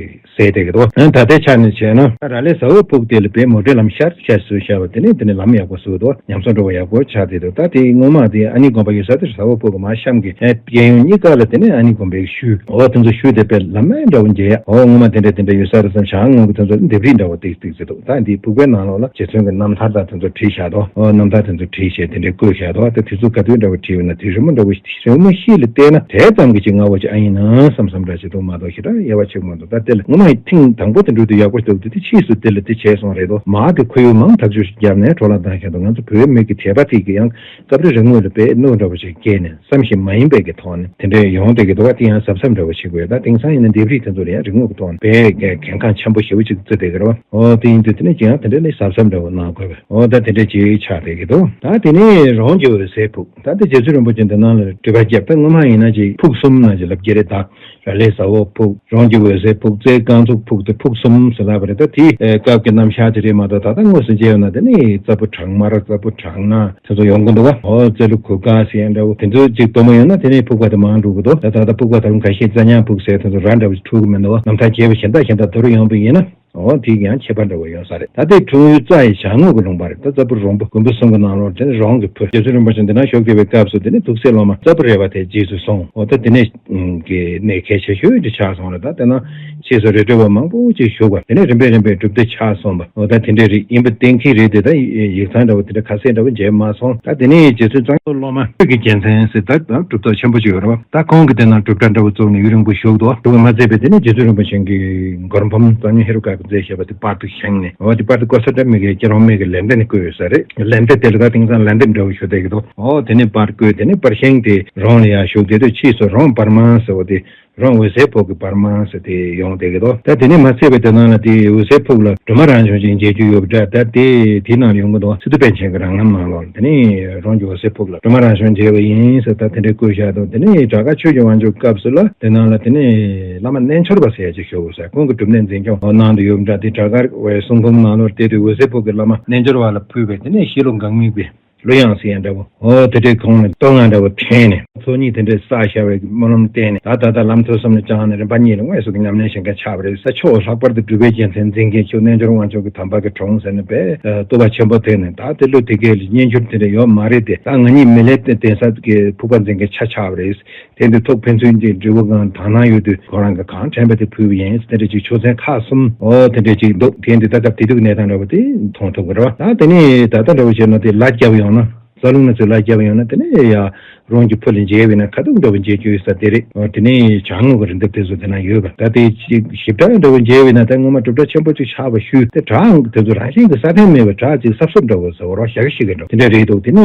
ཟེར་བསྡད་ཀྱི་འདུག་ཨ་ད་ལྟའི་ཆ་ནས་བྱས་ན་ར་ལས་ཟ་འོག་ཕུག་དེ་ལ་དཔེ་མོ་ཊའི་ལམ་ཤར་ཤར་སུ་བཞག་པ་དེ་ནས་དེ་ནས་ལམ་ཡག་པོ་བཟོས་འདུག་ཉམས་གསོ་འགྲོ་བ་ཡག་པོ་ཆགས་བསྡད་འདུག་ད་དེ་སྔོན་མ་དེ་ཨ་ནི་དགོན་པ་ཡོད་ས་དེར་ཟ་འོག་ཕུག་གི་མ་གཤམ་གྱི་ཨེ་གཡས་གཡོན་གཉིས་ཀ་ལ་དེ་ནས་ཨ་ནི་དགོན་པའི་ཤུལ་འོ་དེ་ཚོ་ཤུལ་དེ་དཔེ་ལམ་མེ་འདྲ་བོ་མཇལ་ཡ། འོ་སྔོན་མ་དེ་འདྲ་དེ་འདྲ་ཡོད་ས་རེད་བསམ་བྱས་སྔོན་གྱི་དེ་ཚོ་ལྡེབས་རིས་འདྲ་བོ་ཏིག་ཏིག་ཟེར་འདུག་ད་འདི་ཕུག་པའི་ནང་ལོགས་ལ་རྗེ་བཙུན་གྱི་རྣམ་ཐར་དང་དེ་ཚོ་བྲིས་བཞག་འདུག་འོ་རྣམ་ཐར་དེ་ཚོ་བྲིས་བྱས་དེ་འདྲ་བཀོད་བཞག་འདུག་ད་དུས་ཚོད་ག་དུས་འདྲ་བོ་བྲིས་ཡོད་ན་དེ་རི་མོ་འདྲ་བོ་རི་མོ་ཤེས་ལ་བལྟས་ན་དེ་ཙམ་གྱི་ཅིག་སྔ་བོ་ཅིག་ཨ་ཡིན་ན་བསམ་བསམ་འདྲ་ཞིག་འདུག་མ་གཏོགས་ཞེ་དྲག་དབྱེ་བ་ཕྱེ་མ་འདུག་ད་དེ་ལ་སྔོན་མ་ཐེངས་དང་པོ་དེ་འགྲོ་དུས་ཡག་པོ་འདུག་དེ་དུས་ཕྱིས་སུ་དེ་ལ་དེ་བྱས་སོང་རེད་དོ། མ་གི་ཁོར་ཡུག་མང་ཐག་ཆོད་ཞིག་བརྒྱབ་ནས་འཕྲོ་བརླག་བཏང་བཞག་འདུག་ང་ཚོ་བོད་མི་གི་དད་པ་དེ་གི་ཡང་སྐབས་རེ་རིག་དངོས་ལ་དཔེ་གནོད་འདྲ་བོ་ཞིག་སྐྱེས་ནས་བསམ་ཤེས་མ་ཡིན་པའི་གི་ཐོག་ནས་དེ་འདྲའི་ཡོང་བསྡད་ཀྱི་འདུག་བ། དེ་ཡང་གཟབ་གཟབ་འདྲ་བོ་བྱེད་དགོས། ད་དེང་སང་ཡིན་ན་ལྡེབས་རིས་དེ་ཚོ་ལ་ཡང་རིག་དངོས་ཀྱི་ཐོག་ནས་དཔེ་གལ་འགངས་ཆེན་པོ་ཞེ་པོ་ཅིག་བརྩི་བསྡད་ཀྱི་རེད་བ། འོ་དེ་ཡིན་དུས་དེ་ནས་ཅི་ཡང་དེ་འདྲ་ལས་གཟབ་གཟབ་འདྲ་བོ་གནང་དགོས་པས། འོ་ད་དེ་འདྲ་ཅིག་ཆགས་བསྡད་ཀྱི་འདུག་ད་དེ་ནས་རོང་གི་འོད་ཟེར་ཕུག་ད་ལྟ་རྗེ་བཙུན་རིན་པོ་ཆེ་འདི་ནང་ལ་སྒྲུབ་པ་བརྒྱབ། ད་སྔོན་མ་ཡིན་ན་ཅིག་ཕུག་གསུམ་ན་ཅིག་ལབ་ཀྱི་རེད། ད་ར་ལས་ཟ་འོག་ཕུག་རོང་གི་འོད་ཟེར་ཕུག་རྩེ་རྐང་ཚུགས་ཕུག་དེ་ཕུག་གསུམ་ཟེར་ལབ་པ་རེད། ད་དེ་སྐབས་ཀྱི་རྣམ་གཞག་ཅིག་རེད་མ་གཏོགས་ད་ལྟ་དངོས་སུ་མཇལ་ཡོང་ན་དེ་ནི་རྩ་ཕུག་བྲག་དམར་རྩ་ཕུག་བྲག་ནག་དེ་ཚོ་ཡོང་གི་འདུག་བ། འོ་རྩེ་ལུ་གུར་དཀར་ཟེར་ཡ་འདྲ་བོ་དེ་ཚོ་ཅིག་དོ་མོ་ཡོང་ན་དེ་ནི་ཕུག་པ་དེ་མང་འགྲོ་གི་འདུག་ད་ད་ལྟ་ཕུག་པ་ད་རུང་ཁ་ཤས་རྩ་ཉག་ཕུག་ཟེར་དེ་ཚོ་ར་འདྲ་བོ་ཅིག་འཁྲུག་གི་མི་འདུག་བ། རྣམ་ཐར་རྒྱས་པ་གཞན་དག་གཞན་དག་དོར་ཡོང་བ་ཡིན་ན། འོ་དེ་ཡང་ཁྱད་པར་འདྲ་བོ་ཡོང་ས་རེད། ད་ལྟའི་འཁྲུངས་ཡུལ་རྩ་ཡི་བྱང་ངོས་ཀྱི་ལུང་པ་རེད། ད་རྩ་ཕུག་རོང་པོ་མགོན་པོ་གསུམ་གྱི་ནང་ལོགས་དེ་ནི་རོང་གི་བུ་རྗེ་བཙུན་རིན་པོ་ཆེ་འདི་ན་བཞུགས་བསྡད་པའི་སྐབས་སུ་དེ་ནི་ཐུགས་སྲས་སློབ་མ་རྩ་ཕུག་རས་པ་དེ་རྗེས་སུ་བཟུང་། འོ་ད་དེ་ནས་ཀྱི་གནས་གལ་ཆེ་ཤོས་དེ་ཆགས་སོང་རེད། ད་དེ་ན་ཕྱིས་སུ་རི་ཁྲོད་པ་མང་པོ་ཅིག་བཞུགས་པ་དེ་ནས་རིམ་པས་རིམ་པས་གྲུབ་སྡེ་ཆགས་སོང་བ། འོ་ད་དེ་འདྲས་རེད། ཡིན་པ་གཏན་འཁེལ་རེད། དེ་ད་ཡིག་ཚང་འདྲ་བོ་དེ་འདྲ་ཁ་གསལ་འདྲ་བོ་མཇལ་མ་སོང་། ད་དེ་ནས་རྗེ་བཙུན་གཙང་པོ་སློབ་མ་ཆོས་ཀྱི་རྒྱལ་མཚན་ཟེར་ད་གྲུབ་ཐོབ་ཆེན་པོ་ཅིག་ཡོད་རེད་བ། ད་ཁོང་གིས་དེ་ནང་སྒྲུབ་གྲྭ་འདྲ་བོ་བཙུགས་ནས་ཡུན་རིང་པོ་བཞུགས་འདུག་འདུག་མ་ཚད་པའི་དེ་ནས་རྗེ་བཙུན་རིན་པོ་ཆེ་གི་མགུར་འབུམ་གཙང་སྨྱོན་ཧེ་རུ་ཀ་གིས་མཛད་བཞག་པ་དེ་པར་དུ་བཞེངས་ནས། འོ་དེ་པར་དུ་བརྐོས་ས་འདྲ་མི་གི་སྐྱིད་རོང་མི་གི་ལན་ཏན་ནས་བརྐོས་ཡོད་ས་རེད། ལན་ཏན་དེ་ལ་ད་དེང་སང་ལན་ཏན་འདྲ་བོ་ཞུ་བསྡད་ཀྱི་འདུག་འོ་དེ་ནས་པར་བརྐོས། དེ་ནས་པར་བཞེངས་ཏེ་རོང་ལ་ཡར་བཞུགས། དེ་དུས་ཕྱིས་སུ་རོང་བར་མ་ཟེར་བ་དེ་རོང་འོད་ཟེར་ཕུག་གི་བར་མ་ཟེར་དེ་ཡོང་བསྡད་ཀྱི་འདུག་ད་དེ་ནས་མ་ཚད་པའི་དེ་ནང་ལ་དེ་འོད་ཟེར་ཕུག་ལ་སྒྲོལ་མ་རང་བྱུང་ཅིག་མཇལ་རྒྱུ་ཡོད་པ་འདྲ། ད་དེ་དེའི་ནང་ལ་ཡོང་གི་འདུག་སི་ཏུ་པཎ་ཆེན་གྱི་རང་རྣམ་ནང་ལོགས་ལ། དེ་ནས་རོང་གི་འོད་ཟེར་ཕུག་ལ་སྒྲོལ་མ་རང་བྱུང་མཇལ་བ་ཡིན་ཟེར་ད་དེ་འདྲའི་བཀོད་བཞག་འདུག་དེ་ནས་བྲག་དཀར་ཆོས་ཀྱི་དབང་ཕྱུག་སྐབས་སུ་ལ་དེ་ནང་ལ་དེ་ནས་བླ་མ་རྣལ་འབྱོར་པ་ཟེར་ཡ་ཅིག་བཞུགས་ཡོད་ས། ཁོང་གི་སྒྲུབ་གནས་འཛིན་སྐྱོང་འོ་གནང་དུ་ཡོད་པ་འདྲ། དེ་བྲག་དཀར་བའི་གསུང་འབུམ་ནང་ལོགས་དེ་དུས་འོད་ཟེར་ཕུག་གི་བླ་མ་རྣལ་འབྱོར་པ་ལ་ཕུལ་བའི་དེ་ནས་གཞི་ལུ་འགག་མེད་པའི་གླུ་དབྱངས་ཟེར་ཡ་འདྲ་བོ། འོ་དེ་འདྲའི་ཁོང་ནས་བསྟོད་བསྔགས་འདྲ་བོ་འཐེན་ནས་ཚོགས་གཉིས་དེ་འདྲའི་བསགས་བཞག་པའི་སྨོན་ལམ་བརྟེན་ནས་ད་ད་ལྟ་ལམ་ཐོས་བསམ་ལ་སྦྱངས་ནས་རིམ་པ་གཉིས་ལ་དངོས་སུ་གི་ཉམས་ལེན་བྱེད་མཁན་ཆགས་པ་རེད། ས་ཕྱོགས་ལྷག་པར་དུ་སྒྲུབ་པའི་རྒྱལ་མཚན་འཛིན་མཁན་ཆོས་རྣལ་འབྱོར་དབང་ཕྱུག་གི་དམ་པ་གི་དྲུང་ཟེར་ནས་དཔེ་བསྟོད་པ་ཆེན་པོ་ཐོས་ནས། ད་དེ་ལུ་དེ་གའི་སྙན་འགྱུར་དེ་འདྲ་ཡོད་མ་རེད་དེ། ད་ང་གཉིས་མི་ལའི་གདན་ས་གི་ཕུག་པ་འཛིན་མཁན་ཆ་ཆགས་པ་རེད། དེ་འདི་ཐུགས་ཕན་ཚུན་གྱི་འབྲས་བུ་གང་དག་སྣང་ཡོད་དུས་ཁོ་རང་གི་གང་དྲན་པ་དེ་ཕུལ་བ་ཡིན། དེ་འདྲ་ཅིག་ཆོས་ཚན་ཁག་གསུམ་འོ་དེ་འདྲ་ཅིག་འདུག་དེ་འདི་ད་ལྟ་དེ་དུས་གནས་སྟངས་འདྲ་བོ་དེ་མཐོང་ཐུབ་ཀྱི་རེད་བ། ད་དེ་ནས་ད་ལྟ་འདྲ་བོ་བྱས་ན་དེ་ལ་རྒྱབ་ཡོང་ན། རྩ་རླུང་ནང་ཚུར་ལག་བརྒྱབ་ཡོང་ན་དེ་ནས་ཡ། རང་གི་ཕུ་ལ་མཇལ་བས་ན་ཁ་ཐུག་འདྲ་བོ་མཇལ་རྒྱུ་ཡོད་ས་དེ་རེད། འོ་དེ་ནས་བྱང་ངོས་ཀྱི་རི་འདབས་དེ་ཚོ་དེ་ན་ཡོད་པ། ད་དེ་ཅིག་ཞིབ་ཕྲ་འདྲ་བོ་མཇལ་བས་ན་ད་ངོ་མ་གྲུབ་མཐའ་ཆེན་པོ་ཅིག་ཆགས་པ་ཤུལ་དེ་བྲག་དེ་ཚོ་རང་བཞིན་གྱི་ས་མཐའ་མེད་པའི་བྲག་ཅིག་སྲབ་སྲབ་འདྲ་བོ་ཟེར་བ་རོ་ཞག་ཞིག་གི་འདྲ་དེ་འདྲ་རེད་འདུག་དེ་ནས་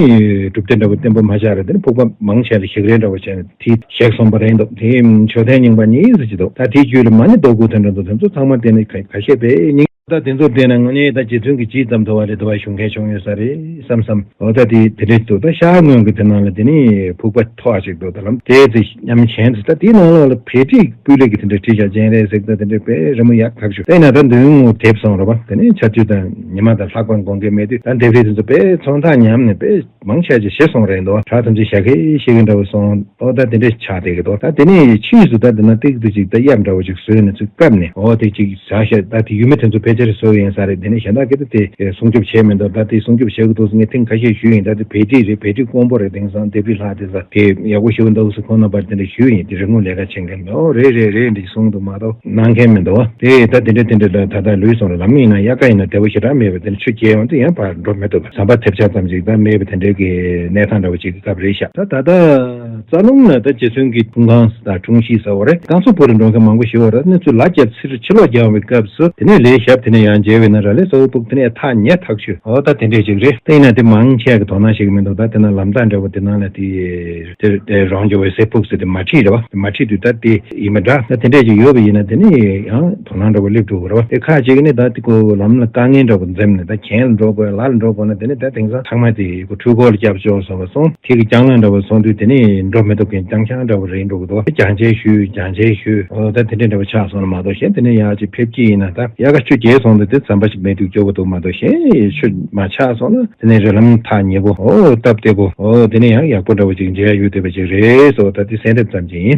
གྲུབ་མཐའ་འདྲ་བོ་བརྟན་པོ་མ་ཆགས་རེད། དེ་ནས་ཕུག་པ་མང་ཆེ་ལ་ཞིག་རལ་འདྲ་བོ་བྱས་ནས་དེ་བཞག་སོང་པ་རེད་འདུག་དེ་མཆོད་རྟེན་རྙིང་པ་གཉིས་ཟེར་གྱི་འདུག་ད་དེའི་རྒྱུད་ལ་མ་ཎི་རྡོ་སྐུ་དེ་འདྲ་འདུག་དེ་ཚོ་ཚང་མ་དེ་ནས་ཁ་ཁ་ཤས་པས་རྙིང་། ད་དེ་ཚོ་བལྟས་ན་དངོས་གནས་ད་རྗེ་བཙུན་གྱི་རྗེས་ཙམ་དུ་བ་རེད་དུ་བ་ཞུ་མཁན་བྱུང་ཡོད་ས་རེད་བསམ་བསམ། འོ་ད་དེ་དེ་འདྲས་འདུག་ད་ཤར་ངོས་ཀྱི་དེ་ནང་ལ་དེ་ནི་ཕུག་པ་མཐོ་བ་ཞིག་འདུག་ད་ལམ་དེ་ཚེ་ཉམས་ཆེན་དུ་ད་དེའི་ནང་ལོགས་ལ་བེ་ཏྲིག་སྤུས་ལེགས་ཀྱི་དེ་འདྲས་བྲིས་བཞག་སྤྱན་རས་གཟིགས་ད་དེ་འདྲས་དཔེ་རི་མོ་ཡག་ཐག་ཆོད། དེ་ན་ད་མདུན་ངོ་དེབ་སོང་ར་བ་དེ་ནི་ཆར་ཆུ་དང་ཉི་མ་དང་ལྷགས་པ་དགོངས་འགལ་མེད་དུས་ད་འདེབས་རིས་དེ་ཚོ་དཔེ་ཚོང་རྟགས་ཉམས་ནས་དཔེ། མང་ཆེ་ཆེ་ཞེ་སོང་རེད་འདུག་བྲག་ཐམས་ཅད་ཞྭ་ཁའི་ཤེལ་གྱི་འདྲ་བོ་སོང་། ཨོ་ད་དེ་འདྲས་ཆགས་བསྡད་ཀྱི་འདུག་ད་དེ་ནས་ཕྱིས་སུ་ད་དེ་ན་ཏིག་ཏུ་ཅིག་ད་གཡབ་འདྲ་བོ་ཅིག་བཟོས་ནས་ཚུར་བཀབ་ནས་ཨོ་དེ་ཅིག་བྱ་ཤ་ད་དེ་ཡུལ་མི་དེ་ཚོ་ཕལ་ཆེར་བཟོས་ཡིན་ས་རེད། དེ་ནས་གཞན་དག་གིས་ད་དེ་སྲུང་སྐྱོབ་བྱས་མི་འདུག་ད་དེ་སྲུང་སྐྱོབ་བྱེད་དགོས་འདུག་ངས་ཐེངས་ཁ་ཤས་ཞུས་ཡིན། ད་དེ་བེ་ཏི་རེད། བེ་ཏི་དཀོན་པོ་རེད། དེང་སང་ལྡེབས་རིས་ལྷག་དེ་ཚ་དེ་ཡག་པོ་ཞེ་པོ་འདུག་ཟེར་ཁོང་རྣམ་པར་དེ་འདྲ་ཞུས་ཡིན། དེ་རི་སྔོན་ལས་ཀ་བྱེད་མཁན་ཨོ་རེད་རེད་རེད་འདྲ་གསུངས་འདུག་མ་གཏོགས་གནང་མཁན་མི་འདུག་བ། དེ་ད་དེ་འདྲ་དེ་འདྲ་ད་ད་ལུས་སོང་ར། ལམ་ཡིན་ན་དབྱར་ཁ་ཡིན་ན་བདེ་བོ་ཞེ་དྲག་མེད་པ་དེ་ནི་ཆུ་རྐྱལ་ཡོང་དུས་ཡང་ཕར་འགྲོ་མི་ཐུབ་པ། ཟམ་པ་ཐེབས་ཆག་ཙམ་ཞིག་ད་མེད་པ་དེ་འདྲའི་གི་གནས་སྟངས་འདྲ་བོ་ཅིག་གི་སྐབས་རེད་ཤག་ད་ད་ལྟ་རྩ་རླུང་ན་ད་རྗེ་བཙུན་གྱི་འཁྲུངས་ཁང་དང་འཁྲུངས་གཞིས་ཟེར་བ་རེད། རྐང་ཚུགས་བོད་ལ་འགྲོ་མཁན་མང་པོ་ཞིག་ཡོད་རེད། གནས་ཚུལ་ལ་རྒྱབ་ཚིར་ཕྱི་ལོགས་རྒྱག་པའི་སྐབས་སུ་དེ་ནས་ལས་ཞབས་དེ་ནས་ཡང་མཇལ་བས་ན་ར་ལས་གཙོ་བོ་ཕུག་དེ་ནས་ཐག་ཉེ་ཐག་ཆོད། འོ་ད་དེ་འདྲས་ཅིག་རེད། དེ་ཡིན་ན་དེ་མང་ཆེ་གི་དོ་སྣང་བྱེད་ཀྱི་མི་འདུག་ད་དེ་ན་ལམ་རྟགས་འདྲ་བོ་དེ་ནང་ལ་དེ་དེ་དེ་རང་འཇོ་བའི་སེ་ཕུག་ཟེར་དེ་མ་བྲིས་རེད་བ། དེ་མ་བྲིས་དུས་ད་དེ་ཡིན་མི་འདྲ། ད་དེ་འདྲས་ཅིག་ཡོད་པ་ཡིན་ན་དེ་ནི་ཡང་དོ་སྣང་འདྲ་བོ་སླེབས་འགྲོ་གི་རེད་བ། དེ་ཁ་ཅིག་གི་ནི་ད་དེ་ཁོ་ལམ་ལ་དཀའ་ངལ་འདྲ་བོ་འཛེམས་ནས་ད་གྱེན་ལ་འགྲོ་དགོས་ལ་ལ་འགྲོ་དགོས་ན་དེ་ནི་ད་དེང་སང་ཚང་མ་དེ་ཁོ་འཕྲུལ་འཁོར་ལ་སྐྱབས་བཅོལ་སོང་བ་སོང་། དེ་གི་རྒྱང་ལ་འདྲ་བོ་སོང་དུས་དེ་ནི་འགྲོ་མི་ཐུབ་མཁན་རྒྱང་ཤང་འདྲ་བོ་རེད་འགྲོ་གི་འདུག་རྒྱང་ཆེན་ཞུས་རྒྱང་ཆེན་ཞུས་འོ་ད་དེ་འདྲས་འདྲ་བོ་ཆགས་སོང་ན་མ་གཏོགས་གཞན་དེ་ནས་ཡག་ཅིག་ཕེབས་ཀྱི་ཡིན་ན་ད་དབྱར་ཁ་ཆུ་རྐྱལ་སོང་དུས་དེ་ཟམ་པ་ཞིག་མེད་དུས་སྐྱོ་བོ་འདུག་མ་གཏོགས་གཞན་ཆུ་མ་ཆགས་སོང་ན་དེ་ནས་རི་ལམ་ཐག་ཉེ་པོ་འོ་སྟབས་བདེ་པོ་འོ་དེ་ནས་ཡང་ཡག་པོ་འདྲ་བོ་ཅིག་མཇལ་ཡ་ཡོད་བསྡད་པ་ཅིག་རེད་སོ། ད་དེ་གསལ་འདེབས་ཙམ་ཅིག་ཡིན།